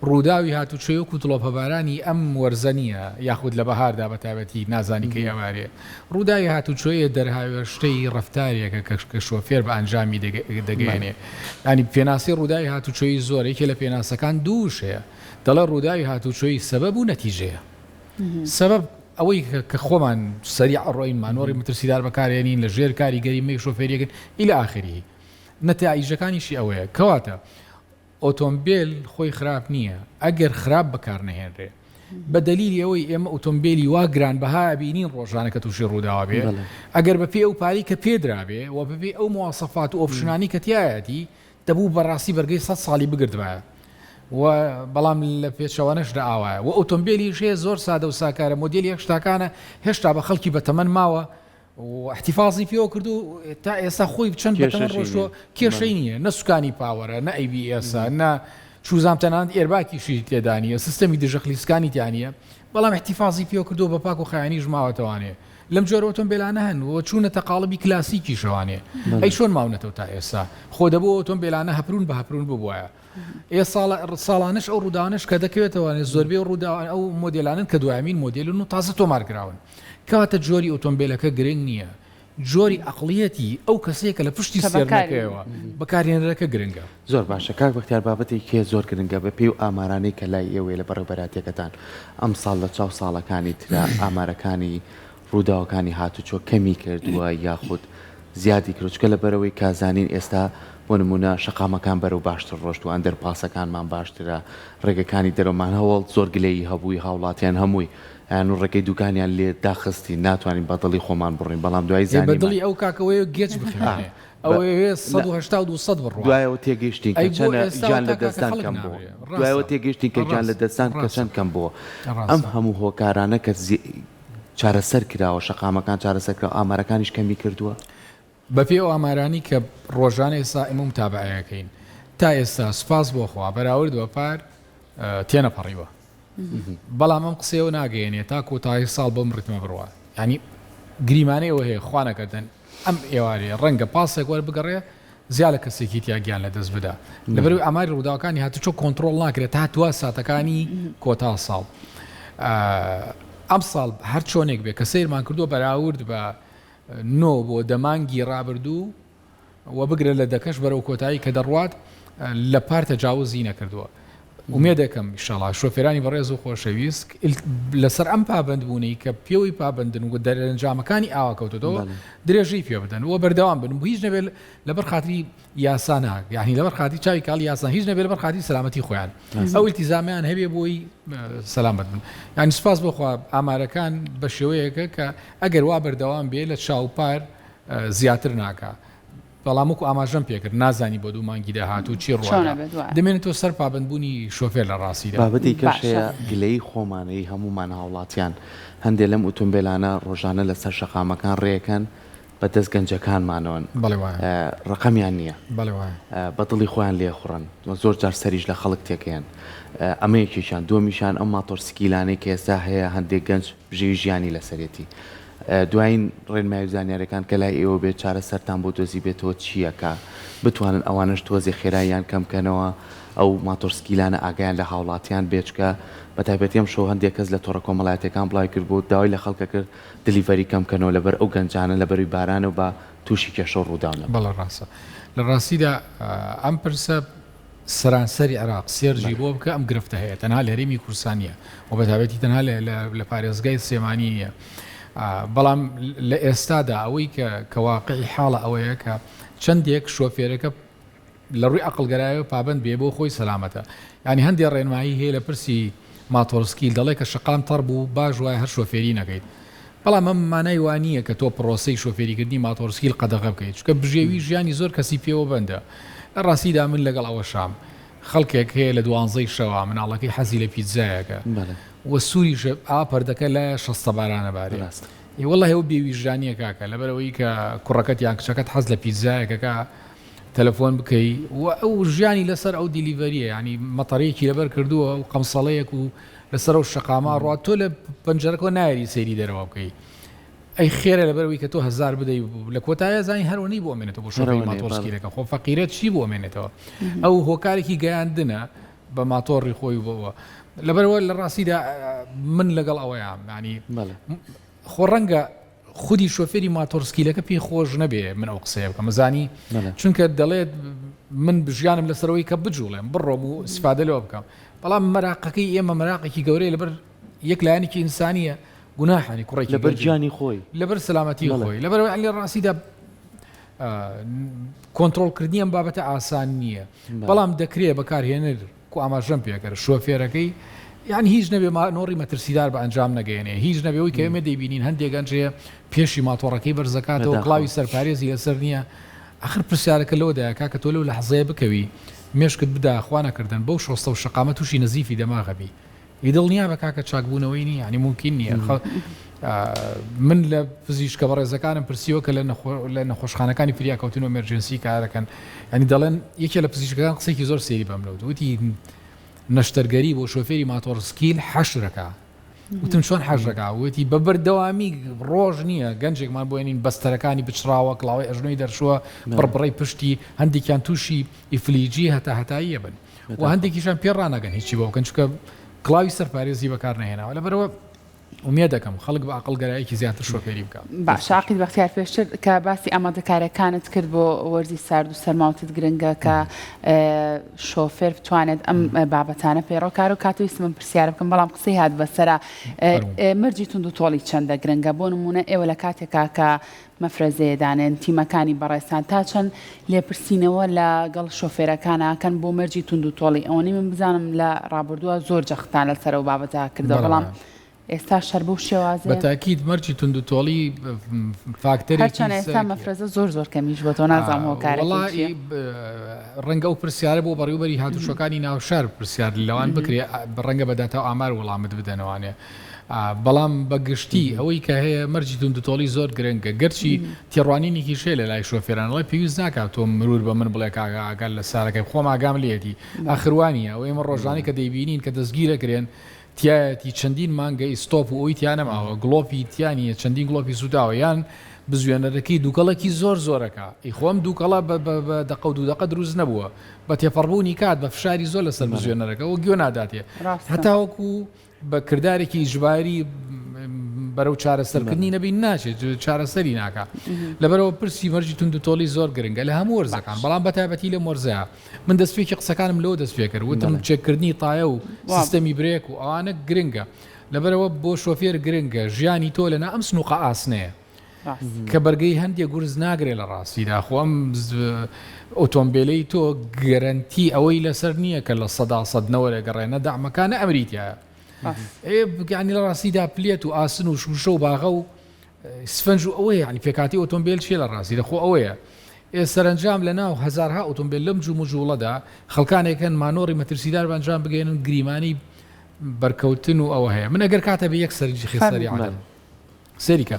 ڕووداوی هاتوچۆی وەکو دڵۆپەبارانی ئەم وەرزە نییە یاخود لە بەهاردا بە تایبەتی نازانی کەی ئەبارێ. ڕووداوی هاتوچۆیە دەرهاوێشتەی ڕەفتارێکە کە کە شۆفێر بە ئەنجامی دەگەیەنێ. یانی پێناسەی ڕووداوی هاتوچۆیی زۆرە، یەکێ لە پێناسەکان دوو وشەیە. دەڵێ ڕووداوی هاتوچۆیی سەبەب و نەتیجەیە. سەبەب ئەوەی کە خۆمان سەریع ئەڕۆین، مانۆڕی مەترسیدار بەکارێنین، لە ژێر کاریگەری مەی شۆفێریەکەن الی آخره. نەتائیجەکانیشی ئەوەیە. کەواتە ئۆتۆمبێل خۆی خراپ نییە ئەگەر خراپ بەکار نەهێنرێ. بە دەلیلی ئەوەی ئێمە ئۆتۆمبێلی وا گرانبەها ئەبینین ڕۆژانە کە تووشی ڕووداوە بێ، ئەگەر بە پێی ئەو پارەی کە پێدرابێ و بە پێی ئەو مواسەفات و option انەی کە تیایەتی دەبوو بەڕاستی بەرگەی سەد ساڵی بگرتبایە و بەڵام لە پێچەوانەشدا ئاوایە و ئۆتۆمبێلیش هەیە زۆر سادە و ساکارە مۆدێلی هەشتاکانە هێشتا بە خەڵکی بەتەمەن ماوە و احتفاظی پێوە کرد و تا ئێستا خۆی چەند بەتەمەن ڕۆشتووە کێشەی نییە نە سوکانی power ە نە ABS ە نە چوزام تەنانەت airbag یشی تێدا نییە سیستەمی دژەخلیسکانی تیا نییە بەڵام احتفاظی پێوە کردووە بە پاک و خایەنیش ماوەتەوانێ لەم جۆرە ئۆتۆمبێلانە هەن و چوونەتە قاڵبی کلاسیکیشەوانێ ئەی چۆن ماونەتەوە تا ئێستا خۆ دەبوو ئۆتۆمبێلانە هەپرون بە هەپرون ببوایە ئێ ساڵە ساڵانەش ئەو ڕووداوانەش کە دەکەوێتەوە زۆربەی ئەو ڕووداوان ئەو مۆدێلانەن کە دوایەمین مۆدێلن و تازە تۆمار کراون کەواتە جۆری ئۆتۆمبێلەکە گرنگ نییە جۆری ئەقڵیەتی ئەو کەسەیە کە لە پشتی کە بەکاری سێرنەکەیەوە بەکارهێنەرەکە گرنگە. زۆر باشە کاک بەختیار بابەتێکی هەیە زۆر گرنگە بە پێی و ئامارانەی کە لای ئێوەیە لە بەڕێوبەراتیەکەتان ئەمساڵ لە چاو ساڵەکانی ترا ئامارەکانی ڕووداوەکانی هاتوچۆ کەمی کردووە یاخود زیادی کردووە چونکە لەبەرئەوەی کە زانین ئێستا بۆ نموونە شەقامەکان بەرەو باشتر ڕۆشتووە ئەندەرپاسەکانمان باشترە ڕێگەکانی دەرەوەمان هەوەڵ زۆر گلەیی هەبووی هاوڵاتیان هەمووی ئەیان و ڕێگەی دوکانیان لێ داخستین ناتوانین بە دڵی خۆمان بڕۆین بەڵام دوایی ئێ بە زانیمان دڵی ئەو کاکە ئەوەیە گێچ ئا بخوێنێ بە ئەوەیەوێ نا 180 و 200 بڕوا دوایەوە تێگەیشتین کە ئەی بۆ چەنە ئێستا گیان وەتا لە کاکە دەستدان خەڵک کەم بووە نامرێ دوایەوە ڕاستە تێگەیشتین کە گیان لە ڕاستە دەستدان کە ڕاستە چەند کەم بووە ئەم ڕاستە. هەموو هۆکارانە کە زی چارەسەر کراوە، شەقامەکان چارەسەر کراوە، ئامارەکانیش کەمی کردووە؟ بەپێی ئەو ئامارانەی کە ڕۆژانە ئێستا ئێمە متابەعەی ئەکەین تا ئێستا سوپاس بۆ خوا بەراورد بە پار تێنەپەڕیوە بەڵام ئەم قسەیەوە ناگەیەنێ تا کۆتایی ساڵ بەم ڕیتمە بڕوا یانی گریمانەی ئەوە هەیە خوا نەکەردەن ئەم ئێوارەیە ڕەنگە پاسێک وەربگەڕێ زیا لە کەسێکی تیا گیان لە دەست بدا لەبەرئەوەی ئاماری ڕووداوەکانی هاتوچۆ کۆنتڕۆڵ ناکرێت تا دوا ساتەکانی کۆتا ساڵ ئەم ساڵ هەر چۆنێک بێ کە سەیرمان کردووە بەراورد بە نۆ بۆ دە مانگی ڕابردوو و بگرە لە دەکەش بەرەو کۆتایی کە دەڕوات لە پار تەجاوزی نەکردووە. ئومێدەکەم ئیشەڵا شۆفێرانی بەڕێز و خۆشەویست لەسەر ئەم پابەندبوونەی کە پێوەی پابەندن و دەرەنجامەکانی ئاوا کەوتۆتەوە درێژەی پێ بدەن و بەردەوام بن و هیچ نەبێت لەبەر خاتری یاسا نا یعنی لەبەر خاتری چاوی کاڵی یاسا هیچ نەبێت لەبەر خاتری سەلامەتی خۆیان ئەو ئیلتیزامیان هەبێ بۆی سەلامەت بن یعنی سوپاس بۆ خوا ئامارەکان بە شێوەیەکە کە ئەگەر وا بەردەوام بێ لە چاوپار زیاتر ناکا بەڵام وەکو ئاماژەم پێکرد نازانی بۆ دوو مانگی داهاتوو چی چۆن ڕوئەدا ئەبێت وایە. دەمێنێتەوە سەر پابەندبوونی شۆفێر لە ڕاستیدا. بابەتی کەش باشە. هەیە گلەیی خۆمانە ی هەموومان هاوڵاتیان هەندێ لەم ئوتومبێلانە ڕۆژانە لەسەر شەقامەکان ڕێکەن بە دەست گەنجەکانمانەوەن بەڵێ وایە. ڕەقەمیان نییە بەڵێ وایە. بە دڵی خۆیان لێخوڕن و زۆر جار سەریش لە خەڵک تێکەیەن ئەمە یەکێکیان دووەمیشیان ئەو ماتۆرسکیلانەی کە ئێستا هەیە هەندێک گەنج بژێوی ژیانی لەسەرێتی دوایین ڕێنمایی و زانیاریەکان کە لای ئێوە بێت چارەسەرتان بۆ دۆزیبێتەوە چییە کە بتوانن ئەوانەش تۆزێ خێراییان کەم کەنەوە ئەو ماتۆرسکیلانە ئاگایان لە هاوڵاتیان بێت چونکە بە تایبەتی ئەمشەو هەندێک کەس لە تۆڕە کۆمەڵایەتیەکان بڵاوی کردبوو داوای لە خەڵکە کرد delivery کەم کەنەوە لەبەر ئەو گەنجانە لەبەروی بارانە و با توشی کێشە و ڕووداو نەبن. بەڵێ ڕاستە. لە ڕاستیدا ئەم پرسە سەرانسەری عێراق search ی بۆ بکە ئەم گرفتە هەیە تەنها لە هەرێمی کوردستان نییە و بە تایبەتی تەنها لە پارێزگای سلێمانی نییە بەڵام لە ئێستادا ئەوەی کە کە واقعی حاڵە ئەوەیە کە چەندێک شۆفێرەکە لە ڕووی عەقڵگەرایەوە پابەند بێ بۆ خۆی سەلامەتە یانی هەندێ ڕێنمایی هەیە لە پرسی ماتۆڕسکیل دەڵێ کە شەقام تەڕ بوو باش وایە هەر شۆفێری نەکەیت بەڵام ئەم مانای وا نییە کە تۆ پڕۆسەی شۆفێریکردنی ماتۆڕسکیل قەدەغە بکەیت، چونکە بژێوی ژیانی زۆر کەسی پێوە بەندە. لە ڕاستیدا من لەگەڵ ئەوەشام خەڵکێک هەیە لە دوانزەی شەوا مناڵەکەی حەزی لە پیتزایەکە و سووریشە ئا پەردەکە لایە شەستە باران ئەبارێ. ئێ وەڵاهی ئەوە بێویژدانییە کاکە، لەبەرئەوەی کە کوڕەکەت یان کچەکەت حەز لە پیتزایەکەکە تەلەفۆن بکەی و ئەو ژیانی لەسەر ئەو delivery یە یانی مەتەرەیەکی لەبەر کردووە و قەمسەڵەیەک و لەسەر ئەو شەقامە ئەڕوات تۆ لە پەنجەرەکەوە نایەری سەیری دەرەوە بکەی ئەی خێرە لەبەرەوەی کە تۆ هەزار بدەی لە کۆتایە زانی هەرەوە بۆ ئەمێنێتەوە بۆ شۆفێری ماتۆڕسکیلەکە خۆ فەقیرە چی بۆ ئەمێنێتەوە ئەو هۆکارێکی گەیاندنە. بە ماتۆڕی خۆی و بەوە لەبەرەوە لە ڕاستیدا من لەگەڵ ئەوەیان ینی خۆ ڕەنگە خودی شۆفێری ماتۆڕسکیلەکە پێی خۆش نەبێ من ئەو قسەیە بکەم ئەزانی چونکە دەڵێت من بژیانم لەسەرەوەی کە بجوڵێم بڕۆم و سفادە لەوە بکەم بەڵام مەراقەکەی ئێمە مەراقێکی گەورەیە لەبەر یەک لایەنێکی ئینسانیە گوناحانی کوڕێکی لەبەر گیانی خۆی لەبەر سەلامەتی خۆی لەبەر لە ڕاستیدا کۆنترۆڵکردنی ئەم بابەتە ئاسان نییە بەڵام دەکرێ بەکارهێنەر کو ئاماژەم پێکرد شۆفێرەکەی یان هیچ نەبێ مانۆڕی مەترسیدار بە ئەنجام نەگەیەنێ هیچ نەبێ ئەوی کە ئێمە دەیبینین هەندێک گەنج هەیە پێشی ماتۆڕەکەی بەرزەکاتەوە کڵاوی سەرپارێزی لەسەر نییە ئەخر پرسیارەکە لەوەدایە کاکە تۆ لەو لەحزەیە بکەوی مێشکت بدا خوا نەکردن بەو شۆستە و شەقامە تووشی نەزیفی دەماغە بی ی دڵنیابە کاکە چاکبوونەوەی نییە یانی مومکین نییە من لە پزیشکە بەڕێزەکانم پرسیوە کە لە نەخۆشخانەکانی فریاکەوتن و emergency کارەکەن ینی دەڵێن یەکێ لە پزیشکەکان قسێکی زۆر سێری بەم لەوت وتی نەشتەرگەری بۆ شۆفێری ماتۆڕسکیل حەشرەکە وتم چۆن حەشرەکە وتی بە بەردەوامی ڕۆژ نییە گەنجێکمان بۆ ێنین بەستەرەکانی بچڕاوە کڵاوی ئەژنۆی دەرچووە بڕبڕەی پشتی هەندێکیان تووشی ئیفلیجی هەتا هەتاییە بن و هەندێکیشان پێ ڕاناگەن هیچی بۆ بکەن چونکە کڵاوی سەرپارێزی بەکار نەهێناوە لەبەرەوە ئومێد دەکەم خەڵک بە ئەقڵگەرایەکی زیاتر شۆفێری بکە. باشە عەقید بەختیار پێشتر کە باسی ئامادەکاریەکانت کرد بۆ وەرزی سارد و سەرما وتت گرنگە کە شۆفێر بتوانێت ئەم بابەتانە پەیڕەو کار و کات ویستم ئەم پرسیارە بکەم بەڵام قسەی هات بەسەرا مەرجی توندوتۆڵی چەندە گرنگە بۆ نمونە ئێوە لە کاتێکا کە مەفرەزەیە دانێن تیمەکانی بەڕێزتان تا چەند لێپرسینەوە لە گەڵ شۆفێرەکان ئەکەن بۆ مەرجی توندوتۆڵی ئەوەنەی من بزانم لە ڕابردووە زۆر جەختتان لەسەر ئەو بابەتە کردەوە بەڵام ئێستا شەر بەو شێوازەیە. بە تاکید مەرجی توندوتۆڵی فاکتەرێکی هەرچەند ئێستا مەفرەزە زۆر زۆر کەمیش بۆتەوە نازانم هۆکارەکەی چییە. ڕەنگە ئەو پرسیارە بۆ بەڕێوبەری هاتوچۆکانی ناوشار پرسیار لەوان بکرێ ڕەنگە بە داتا و ئامار وەڵامت بدەنەوانێ. بەڵام بە گشتی ئەوەی کە هەیە مەرجی توندوتۆڵی زۆر گرنگە گەرچی تێڕوانینێکیش هەیە لە لای شۆفێران ئەڵێ پێویست ناکات تۆ مرور بە من بڵێ کاکە ئاگات لە سارەکەی خۆم ئاگام لێیەتی ئاخر وا نییە ئەو ئێمە ڕۆژانەی کە دەیبینین کە دەستگیرەکرێن تیایەتی چەندین مانگە ئیستۆپ و ئەوی تیا نەماوە گڵۆپی تیا نییە چەندین گڵۆپی سووتاوە یان بزوێنەرەکەی دووکەڵێکی زۆر زۆرەکە ئی خۆ ئەم دووکەڵە بە دەقە و دوو دەقە دروست نەبووە بە تێپەڕبوونی کات بە فشاری زۆر لەسەر بزوێنەرەکە و گوێ ناداتێ هەتاوەکو بە کردارێکی ئیجباری بەرەو چارەسەرکردنی نەبین ناچێت چارەسەری ناکا لەبەرەوە پرسی مەرجی توندوتۆڵی زۆر گرنگە لە هەموو وەرزەکان بەڵام بە تایبەتی لەم وەرزەیە من دەستپێکی قسەکانم لەوە دەست پێکرد وتم چێکردنی تایە و سیستەمی برێک و ئەوانە گرنگە لەبەرەوە بۆ شۆفێر گرنگە ژیانی تۆ لەنا ئەم سنوقە ئاسنەیە کە بەرگەی هەندێک گورز ناگرێ لە ڕاستیدا خۆ ئەم ئۆتۆمبیلەی تۆ گەرەنتی ئەوەی لەسەر نییە کە 100% نەوەرەگەڕێ نە دەعمەکان نە ئەمری تایە ینی لە ڕاستیدا پلێت و ئاسن و شوشە و باغە و سفنج و ئەوەیە ینی پێکاتی ئۆتۆمبیل چیە لە ڕاستی دەخۆ ئەوەیە ئێ سەرنجام لە ناو هەزارها ئۆتۆمبیل لەم جوم و جوڵەدا خەڵکانێک هەن مانۆڕی مەترسیدار بە ئەنجام بگەێنن گریمانی بەرکەوتن و ئەوە هەیە من ئەگەر کاتە بە یەک سەرنجی خێسەری عادەم سەیری کە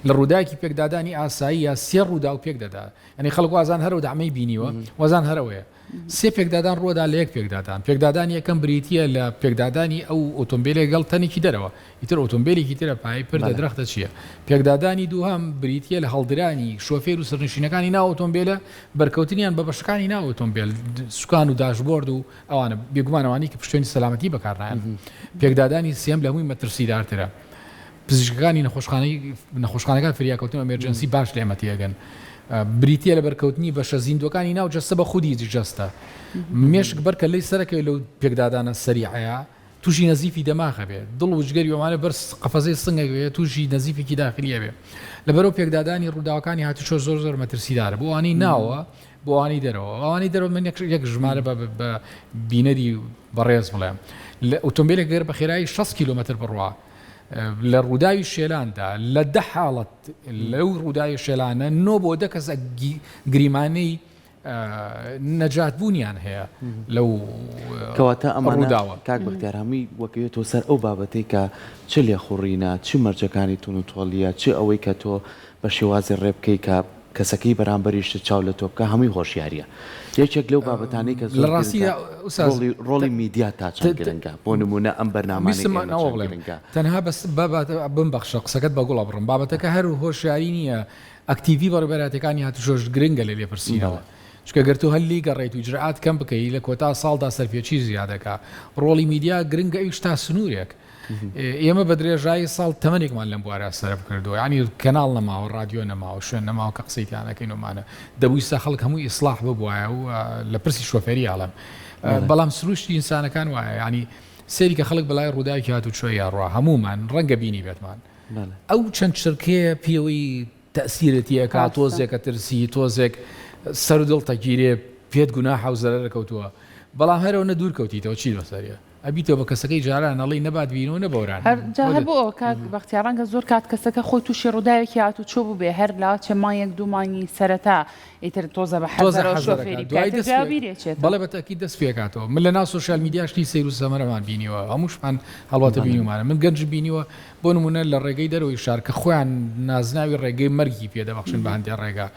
لە ڕووداوێکی پێکدادانی ئاسایی یا سێ ڕووداو پێک دەدا یعنی خەڵک وازان هەرەوە دەعمەی بینیوە وازان هەرەوەیە سێ پێکدادان ڕووەدا لە یەک پێکدادان پێکدادانی یەکەم بریتە لە پێکدادانی ئەو ئۆتۆمبیلێک گەڵ تەنێکی دەرەوە ئیتر ئۆتۆمبیلێکی ترە پای پردە درەختە چییە پێکدادانی دووهەم بریتە لە هەڵدرانی شۆفێر و سەرنشینەکانی ناو ئۆتۆمبیلە بەرکەوتنیان بە بەشەکانی ناو ئۆتۆمبیل سوکان و داشبۆرد و ئەوانە بێگومان ئەوانەی کە پشتێنی سەلامەتی بەکارنایەن پێکدادانی سێم لە هەمووی مەترسیدارترە پزیشکەکانی نەخۆشخانەی نەخۆشخانەکان فریاکەوتن و emergency باش لە ئێمە تێگەن بریتە لە بەرکەوتنی بەشە زیندوەکانی ناو جەستە بە خودی جەستە مێشک بەرکە لی سەرەکەی لەو پێکدادانە سەریعەیە تووشی نەزیفی دەماخە بێ دڵ و جگەری ئەوانە بەر قەفەزەی سنگەک بێ تووشی نەزیفێکی داخلیە بێ لەبەرەوە پێکدادانی ڕووداوەکانی هاتوچۆ زۆر زۆر مەترسیدارە بۆ ئەوانەی ناوە بۆ ئەوانەی دەرەوە ئەوانەی دەرەوە من یەک ژمارە بە بینەری بەڕێز بڵێم لە ئۆتۆمبیلێک گەر بە خێرایی 60 کیلومتر بڕوا لە ڕووداوی شێلاندا لە دە حاڵەت لەو ڕووداوی شێلانە نۆ بۆ دە کەس گریمانەی نەجات بوونیان هەیە لەو کەواتە ئەمە ڕووداوە کاک بەختیار هەمووی وەکەوێتەوە سەر ئەو بابەتەی کە چ لێخوڕینە چ مەرجەکانی توندوتۆڵییە چ ئەوەی کە تۆ بە شێوازی ڕێ بکەی کە کەسەکەی بەرامبەریشت چاو لە تۆ بکا هەمووی هۆشیاریە یەکێک لەو بابەتانەی کە زۆر گرنگە ڕۆڵی ڕۆڵی میدیا تا چەند گرنگە بۆ نمونە ئەم بەرنامانەی ئێمە چەند گرنگە تەنها بەس بمبەخشە قسەکەت بە گوڵ ئەبڕم بابەتەکە هەر هۆشیاری نییە ئەکتیڤی بەڕێوەبەرایەتیەکانی هاتوچۆش گرنگە لە لێپرسینەوە. چونکە گەر تۆ هەر لێی گەڕێیت و ئیجرائات کەم بکەی لە کۆتا ساڵدا سەرپێچی زیاد دەکا. ڕۆڵی میدیا گرنگە ئەویش تا سنوورێک. ئێمە بە درێژایی ساڵ تەمەنێکمان لەم بوارە سەرف کردووە. یانی کەناڵ نەماوە، ڕادیۆ نەماوە، شوێن نەماوە کە قسەی تیا نەکەین و ئەمانە. دەبوو ئیستا خەڵک هەمووی ئیسڵاح ببوایە و لە پرسی شۆفێری ئەڵێم. بەڵام سروشتی ئینسانەکان وایە. یانی سەیری کە خەڵک بەلای ڕووداوێکی هاتوچۆیا ڕوا هەموومان ڕەنگە بینیبێتمان. ئەو چەند چرکەیە پێوەی تەئسیرت تێ ئەکا تۆزێک ئەترسی تۆزێک سەر و دڵت ئەگیرێ پێت گوناحە و زەرەرە کەوتووە بەڵام هەر ئەونە دوور کەوتیتەوە چیت بەسەریە ئەبیتەوە بە کەسەکەی جاران ئەڵێی نە بات بینەوە نە بەوران هەر جا هەر بۆ ئەوە کاک بەختیار ڕەنگە زۆر کات کەسەکە خۆی تووشی ڕووداوێکی هاتوچۆ بووبێ هەر لاچێ مانگێک دوو مانگی سەرەتا ئیتر تۆزە بە تۆزە حەزەرەوە حەزەرەکە شۆفێری بکا دوای ئیتر دەست دوای پێ بیری ئەچێتەوە. بەڵێ بە تەئکید دەست پێ ئەکاتەوە من لە ناو سۆشیال میدیا شتی سەیر و سەمەرەمان بینیوە هەمووشمان هەڵبەتە بەڵێ. بینیومانە من گەنجم بینیوە بۆ نموونە لە ڕێگەی دەرەوەی شار کە خۆیان نازناوی ڕێگەی مەرگی پێ دەبەخشن بە هەندێ ڕێگا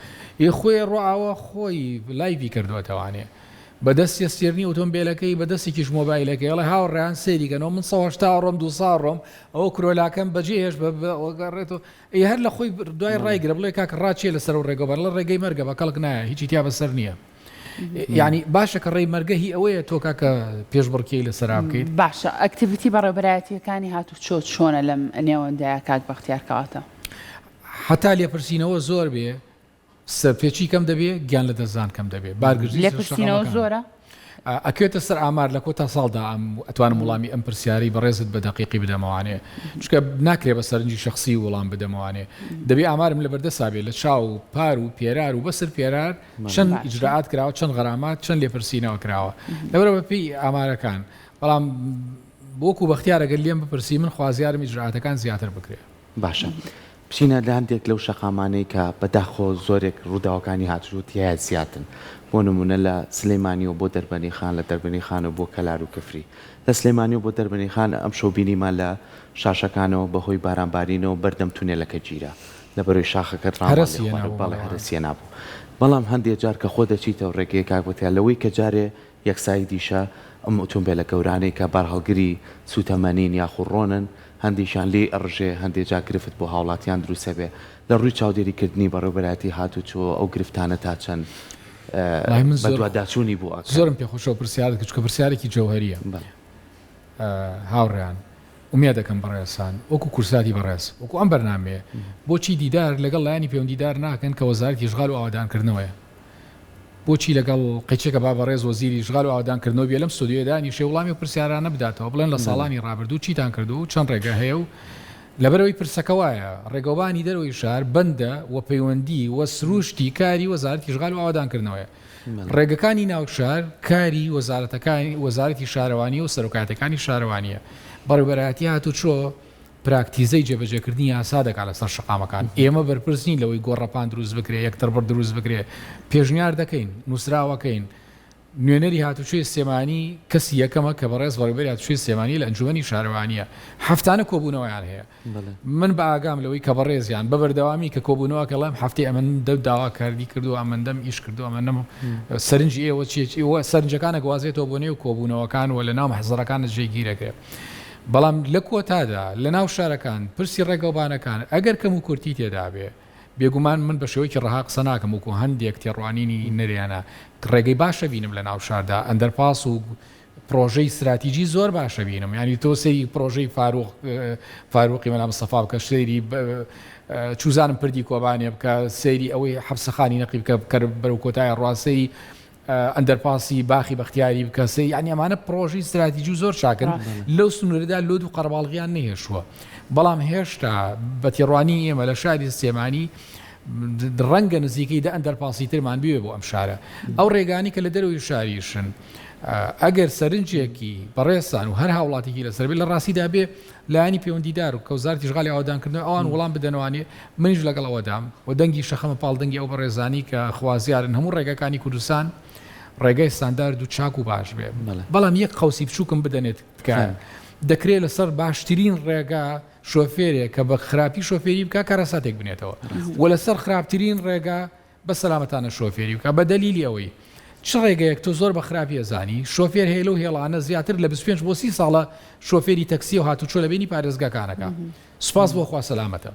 ی خۆی ڕۆئاوا خۆی لایڤی کردووەتەوانێ بە دەستێ ستێرنی ئۆتۆمبێلەکەی بە دەستێکیش مۆبایلەکەی ئەڵێ هاوڕێیان سەیری کەنەوە من 180 ڕۆم 200 ڕۆم ئەوە کرۆلاکەم بەجێ هێشت بە گەڕێتەوە ئی هەر لە خۆی دوای ڕایگرە بڵێ کاکە ڕاچیە لەسەر ئەو ڕێگەوە بەڵێ ڕێگەی مەرگە بە کەڵک نایە هیچی تیا بەسەر نییە. یانی باشە کە ڕێی مەرگە هی ئەوەیە تۆ کاکە پێشبڕکێی لەسەرا بکەیت. باشە activity بەڕێوبەرایەتیەکانی هاتوچۆ چۆنە لەم نێوەندەیا کاک بەختیار کەواتە؟ هەتا لێپرسینەوە زۆر بێ سەرپێچی کەم دەبێ گیان لەدەستدان کەم دەبێ بارگرژی سەر لێپرسینەوە شەقامەکان. زۆرە؟ ئەکەوێتە سەر ئامار لە کۆتا ساڵدا ئەم ئەتوانم وڵامی ئەم پرسیارەی بەڕێزت بە دەقیقی بدەمەوانێ چونکە ناکرێ بە سەرنجی شەخسی وڵام بدەمەوانێ دەبێ ئامارم لەبەردەسا بێ لە چاو پار و پێرار و بەسر پێرار چەند ئیجرائات کراوە چەند غەرامات چەند لێپرسینەوە کراوە لەبەرئەوە بەپێی ئامارەکان بەڵام وەکو بەختیار ئەگەر لێم بپرسی من خوازیارم ئیجرائاتەکان زیاتر بکرێ. باشە بچینە لە هەندێک لەو شەقامانەی کە بەداخەوە زۆرێک ڕووداوەکانی هاتوچۆ تیایا زیاتن بۆ نمونە لە سلێمانیەوە بۆ دەربەنیخان لە دەربەنیخانەوە بۆ کەلار و کفری لە سلێمانیەوە بۆ دەربەنیخان ئەمشەو بینیمان لە شاشەکانەوە بەهۆی بارانبارینەوە بەردەم تونێلەکە گیرا لەبەرەوەی شاخەکەت ڕامان لێ هەرەسی خوارد هێنابوو بەڵێ بەڵێ. هەرەسی هێنابوو بەڵام هەندێ جار کە خۆ دەچیتەوە ڕێگەیە کاک بەتیا لەوەی کە جارێ یەک side یشە ئەم ئوتومبێلە گەورانەی کە بارهەڵگری سوتەمەنین یاخو ڕۆنن هەندێکیان لێی ئەڕژێ هەندێ جار گرفت بۆ هاوڵاتیان دروست ئەبێ لە ڕووی چاودێری کردنی بەڕێوبەرایەتی هاتوچۆ ئەو گرفتانە تا چەند وەڵای من زۆر بەدواداچوونی بۆ ئەکەن؟ زۆرم پێ خۆشە ئەو پرسیارەت کرد چونکە پرسیارێکی جەوهەریە. بەڵێ. هاوڕێیان ئومێدەکەم بەڕێزتان وەکو کورساتی بەڕێز وەکو ئەم بەرنامەیە بۆچی دیدار لەگەڵ لایەنی پەیوەندیدار ناکەن کە وەزارەتی ئیشغال و ئاوەدانکردنەوەیە بۆچی لەگەڵ قەیچێکە با بەڕێز وەزیری ئیشغال و ئاوەدانکردنەوە بێ لەم ستۆدیۆیە دانیشێ وڵامی ئەو پرسیارانە بداتەوە بڵێن لە ساڵانی ڕابردوو چیتان کردووە و چەند ڕێگە هەیە و لەبەرئەوەی پرسەکە وایە ڕێگەوبانی دەرەوەی شار بەندە و پەیوەندی و سروشتی کاری وەزارەتی ئیشغال و ئاوەدانکردنەوەیە ڕێگەکانی ناو شار کاری وەزارەتەکانی وەزارەتی شارەوانی و سەرۆکایەتەکانی شارەوانیە بەڕێوبەرایەتی هاتوچۆ پراکتیزەی جێبەجێکردنی یاسا دەکات لەسەر شەقامەکان ئێمە بەرپرس نین لەوەی گۆڕەپان دروست بکرێ یەکتربڕ دروست بکرێ پێشنیار دەکەین نووسراوەکەین نوێنەری هاتوچۆی سلێمانی کەسی یەکەمە کە بەڕێز بەڕێوەبەری هاتوچۆی سلێمانی لە ئەنجومەنی شارەوانییە هەفتانە کۆبوونەوەیان هەیە من بە ئاگام لەوەی کە بەڕێزیان بە بەردەوامی کە کۆبوونەوە کە ڵێم هەفتەی ئەمەندە داواکاری کردووە ئەمەندەم ئیش کردووە ئەمەندەم سەرنجی ئێوە چیە ئێوە سەرنجەکان ئەگوازێتەوە بۆ نێو کۆبوونەوەکان و لە ناو مەحزەرەکان جێگیرەکرێ بەڵام لە کۆتادا لە ناو شارەکان پرسی ڕێگەوبانەکان ئەگەر کەم و کورتی تێدابێ بێگومان من بە شێوەیەکی ڕەها قسە ناکەم وەکو هەندێک تێڕوانینی نەرێنە ڕێگەی باشە بینم لە ناو شاردا ئەندەرپاس و پرۆژەی ستراتیجی زۆر باشە بینم یانی تۆ سەیری پرۆژەی فاروق فاروقی مەلا مستەفا بکە سەیری چوزانم پردی کۆبانێ بکە سەیری ئەوەی حەپسەخانی نەقی بکە کە بەرەو کۆتای ڕوا سەیری ئەندەرپاسی باخی بەختیاری بکە سەیری یانی ئەمانە پرۆژەی ستراتیجی و زۆر چاکن لەو سنوورەدا لۆد و قەرەباڵغیان نەهێشتووە بەڵام هێشتا بە تێڕوانینی ئێمە لە شاری سلێمانی ڕەنگە نزیکەی دە ئەندەرپاسی ترمان بوێ بۆ ئەم شارە ئەو ڕێگانی کە لە دەرەوەی شاریشن ئەگەر سەرنجێکی بەڕێزتان و هەر هاوڵاتیکی لەسەر بێت لە ڕاستیدا بێ لایەنی پەیوەندیدار و کە وەزارەتی ئیشغالی ئاوەدانکردنەوە ئەوان وڵام بدەنەوانێ منیش لەگەڵ ئەوەدام و دەنگی شەخەمە پاڵ دەنگی ئەو بەڕێزانی کە خوازیارن هەموو ڕێگاکانی کوردستان ڕێگای ستاندارد و چاک و باش بێ بەڵام یەک قەوسی بچووکم بدەنێت تکایە دەکرێت لەسەر باشترین ڕێگا شۆفێرێک کە بە خراپی شۆفێری بکا کارەساتێک بنێتەوە و لەسەر خراپترین ڕێگا بە سەلامەتانە شۆفێری بکا بە دەلیلی ئەوەی چ ڕێگەیەک تۆ زۆر بە خراپی ئەزانی شۆفێر هەیە لەو هێڵانە زیاتر لە 25 بۆ 30 ساڵە شۆفێری تەکسی و هاتوچۆ لە بینی پارێزگاکانەکە سوپاس بۆ خوا سەلامەتە.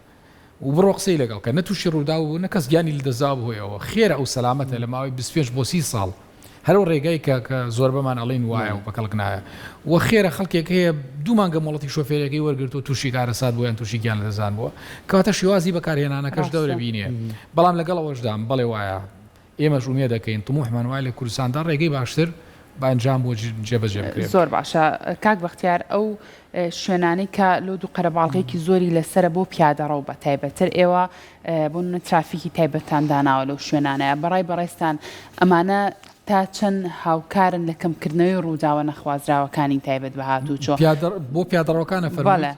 و بڕۆ قسەی لەگەڵ کە نە تووشی ڕووداو بوو نە کەس گیانی لەدەستداوە بەهۆی ئەوە خێرە ئەو سەلامەتە لە ماوەی 25 بۆ 30 ساڵ هەر ئەو ڕێگای کە کە زۆربەمان ئەڵێین وایە و بەکەڵک نایە و خێرە خەڵکێک هەیە دوو مانگە مۆڵەتی شۆفێریەکەی وەرگرتووە تووشی کارەسات بووە یان تووشی گیان لەدەستدان بووە کەواتە شێوازی بەکارهێنانەکەش دەورە بینێ بەڵام لەگەڵ ئەوەشدام بەڵێ وایە ئێمەش ئومێد دەکەین طموحمان وایە لە کوردستاندا ڕێگەی باشتر بە ئەنجام بۆ جێبەجێ بکرێت. زۆر باشە کاک بەختیار ئەو شوێنانەی کە لۆد و قەرەباڵغێکی زۆری لەسەرە بۆ پیادەڕەو بە تایبەتتر ئێوە بۆ نمونە ترافیکی تایبەتتان داناوە لەو شوێنانەیە بەڕای بەڕێزتان ئەمانە تا چەند هاوکارن لە کەمکردنەوەی ڕووداوە نەخوازراوەکانی تایبەت بە هاتووچۆ؟ بۆ پیادەڕەوەکانە فەرمووت؟ بەڵێ.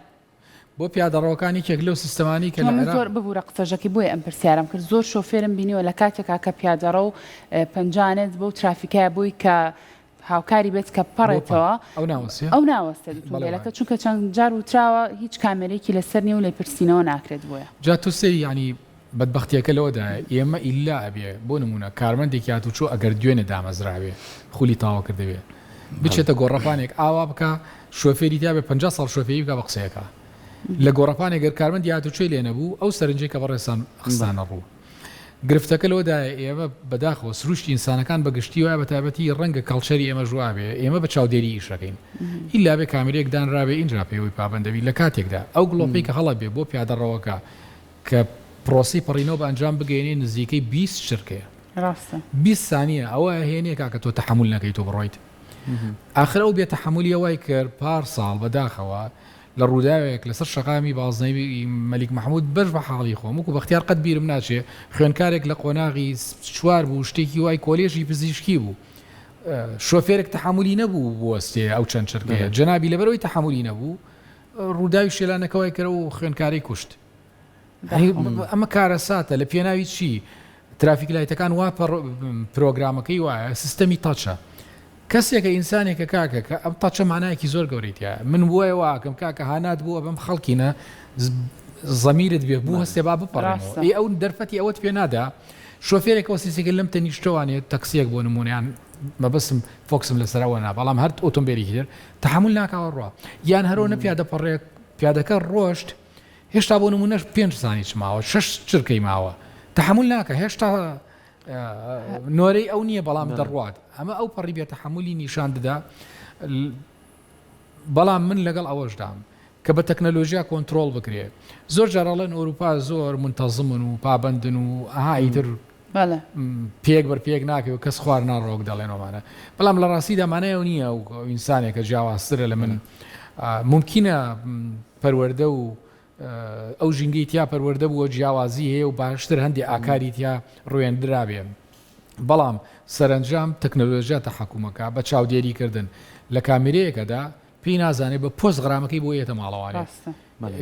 بۆ پیادەڕەوەکان یەکێک لەو سیستەمانەی کە لە من عێراق. زۆر ببورە قسەژەکەی بۆیە ئەم پرسیارەم کرد زۆر شۆفێرم بینیوە لە کاتێکا کە پیادەڕەو پەنجانێت بەو ترافیکایە بۆی کە هاوکاری بێت کە بۆ پەڕ پەڕێتەوە ئەو ناوەستێ؟ ئەو ناوەستێت بەڵێ ئوتومبێلەکە وایە. چونکە چەند جار وتراوە هیچ کامێرەیەکی لەسەر نیە و لێپرسینەوە ناکرێت بۆیە. جا تۆ سەیری یانی بەدبەختیەکە لەوەدایە ئێمە ئیلا ئەبێ بۆ نمونە کارمەندێکی هاتوچۆ ئەگەر دوێنێ دامەزرابێ خولی تاوە کردبێ بچێتە گۆڕەپانێک ئاوا بکا شۆفێری تیابێ 50 ساڵ شۆفێری بکا بە قسەیەکە لە گۆڕەپانێک گەر کارمەندی هاتوچۆی لێ نەبوو ئەو سەرنجەی کە بەڕێزتان خستانە ڕوو گرفتەکە لەوەدایە ئێمە بەداخەوە سروشتی ئینسانەکان بە گشتی وایە بە تایبەتی ڕەنگە culture ی ئێمەش وابێ ئێمە بە چاودێری ئیشەکەین ئیلا بێ کامێرەیەک دانرابێ ئینجا پێوەی پابەندەبی لە کاتێکدا ئەو گڵۆپەی کە هەڵەبێ بۆ پیادەڕەوەکە کە پرۆسەی پەڕینەوە بە ئەنجام بگەیەنێ نزیکەی 20 چرکەیە. ڕاستە. 20 سانیە ئەوە ئەهێنێ کاکە تۆ تەحەمول نەکەی تۆ بڕۆیت. ئاخر ئەو بێ تەحەمولیە وای کرد پار ساڵ بەداخەوە لە ڕووداوێک لەسەر شەقامی بازنەی مەلیک مەحمود بەش بە حاڵی خۆم وەکو بەختیار قەت بیرم ناچێ خوێندکارێک لە قۆناغی چوار بوو شتێکی وای کۆلێژی پزیشکی بوو شۆفێرێک تەحەمولی نەبوو بوەستێ ئەو چەند چرکەیە جەنابی لەبەرەوەی تەحەمولی نەبوو ڕووداوی شێلانەکە وای کرد و خوێندکارەی کوشت. ئەمە کارەساتە لە پێناوی چی؟ traffic light ەکان وا پرۆگرامەکەی وایە سیستەمی touch ە کەسێکە ئینسانێکە کاکە کە ئەم touch ە مانایەکی زۆر گەورەی تیا من بۆیە واکەم کاکە هانات بووە بەم خەڵکینە زەمیرت بێ بوو هەستێ با بپەڕێنەوە ئێ ئەو دەرفەتی ئەوەت پێ نادا شۆفێرێکەوە سیسێکە لەم تەنیشتەوانێت تەکسیەک بۆ نمونیان مەبەسم فۆکسم لەسەرەوە نا بەڵام هەر ئۆتۆمبیلی تر تحمل ناکاوە ڕوا یان هەرۆ نە پیادە پەڕێک پیادەکە ڕۆشت هێشتا بۆ نموونەش پێنج سانیچ ماوە شەش چرکەی ماوە تەحەمول ناکە هێشتا نۆرەی ئەو نییە بەڵام دەڕوات ئەمە ئەو پەڕی بێ تەحەمولی نیشان دەدا بەڵام من لەگەڵ ئەوەشدام کە بە تەکنەلۆژیا کۆنتترۆل بکرێ زۆر جارەڵێن ئەوروپا زۆر منتەزمن و پابندن و ئەها ئیتر پێک بەر پێک ناکەوێت و کەس خوار ناڕۆک دەڵێن ئەمانە بەڵام لە ڕاستیدا مانای ئەو نییە و ئینسانێکە جیاوازترە لە من ممکنە پەروەردە و ئەو ژینگەی تیا پەروەردە بووە جیاوازی هەیە و باشتر هەندێ ئاکاری تیا ڕوێندرابێ بەڵام سەرەنجام تەکنەلۆژیا تەحەکومەکە بە چاودێریکردن لە کامیرەیەکەدا پێی نازانێ بە پۆست غرامەکەی بۆ یەتە ماڵەوانێ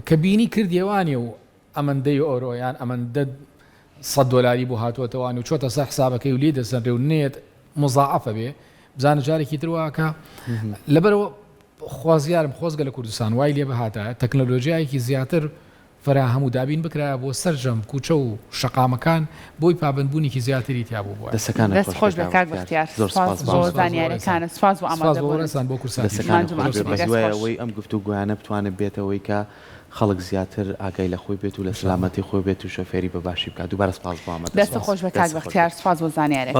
کە بینی کردیەوانێ و ئەمەندەی ئۆرۆ یان ئەمەندە سەت دۆلاری بۆ هاتووەتەوە و چۆتە سەر حسابەکەی و لێی دەسەنرێ و نێت مزاعەفە بێ بزانە جارێکی تر واکە لەبەرەوە خوازیارم خۆزگە لە کوردستان وای لێ بهاتایە تەکنەلۆژیایەکی زیاتر فەراهەم و دابین بکرایە بۆ سەرجەم کوچە و شەقامەکان بۆی پابەندبوونێکی زیاتری تیا بووبوایە. دەسەکانت دەست خۆش خۆش بێ بێ کاک کاک بەختیار بەختیار زۆر سپاس سپاس بۆ بۆ زانیارەکانت سپاس بۆ سپاس ئامادە بۆ بوونت بەڕێزتان بۆ کورساتیش دەسەکانت ماندوو خۆش بێ ماندوو بی بە دەست هیوای خۆش. ئەوەی ئەم گفتوگۆیانە بتوانێت بێتەوەی کە خەڵک زیاتر ئاگای لە خۆی بێت و لە ان شاء الله. سەلامەتی خۆی بێت و شۆفێری بە باشی بکات دووبارە سپاس بۆ دەستت ئامادەبوونت خۆش بێ کاک دەستت خۆش بەختیار بێت. سپاس بۆ بەڵێ. زانیارەکانت.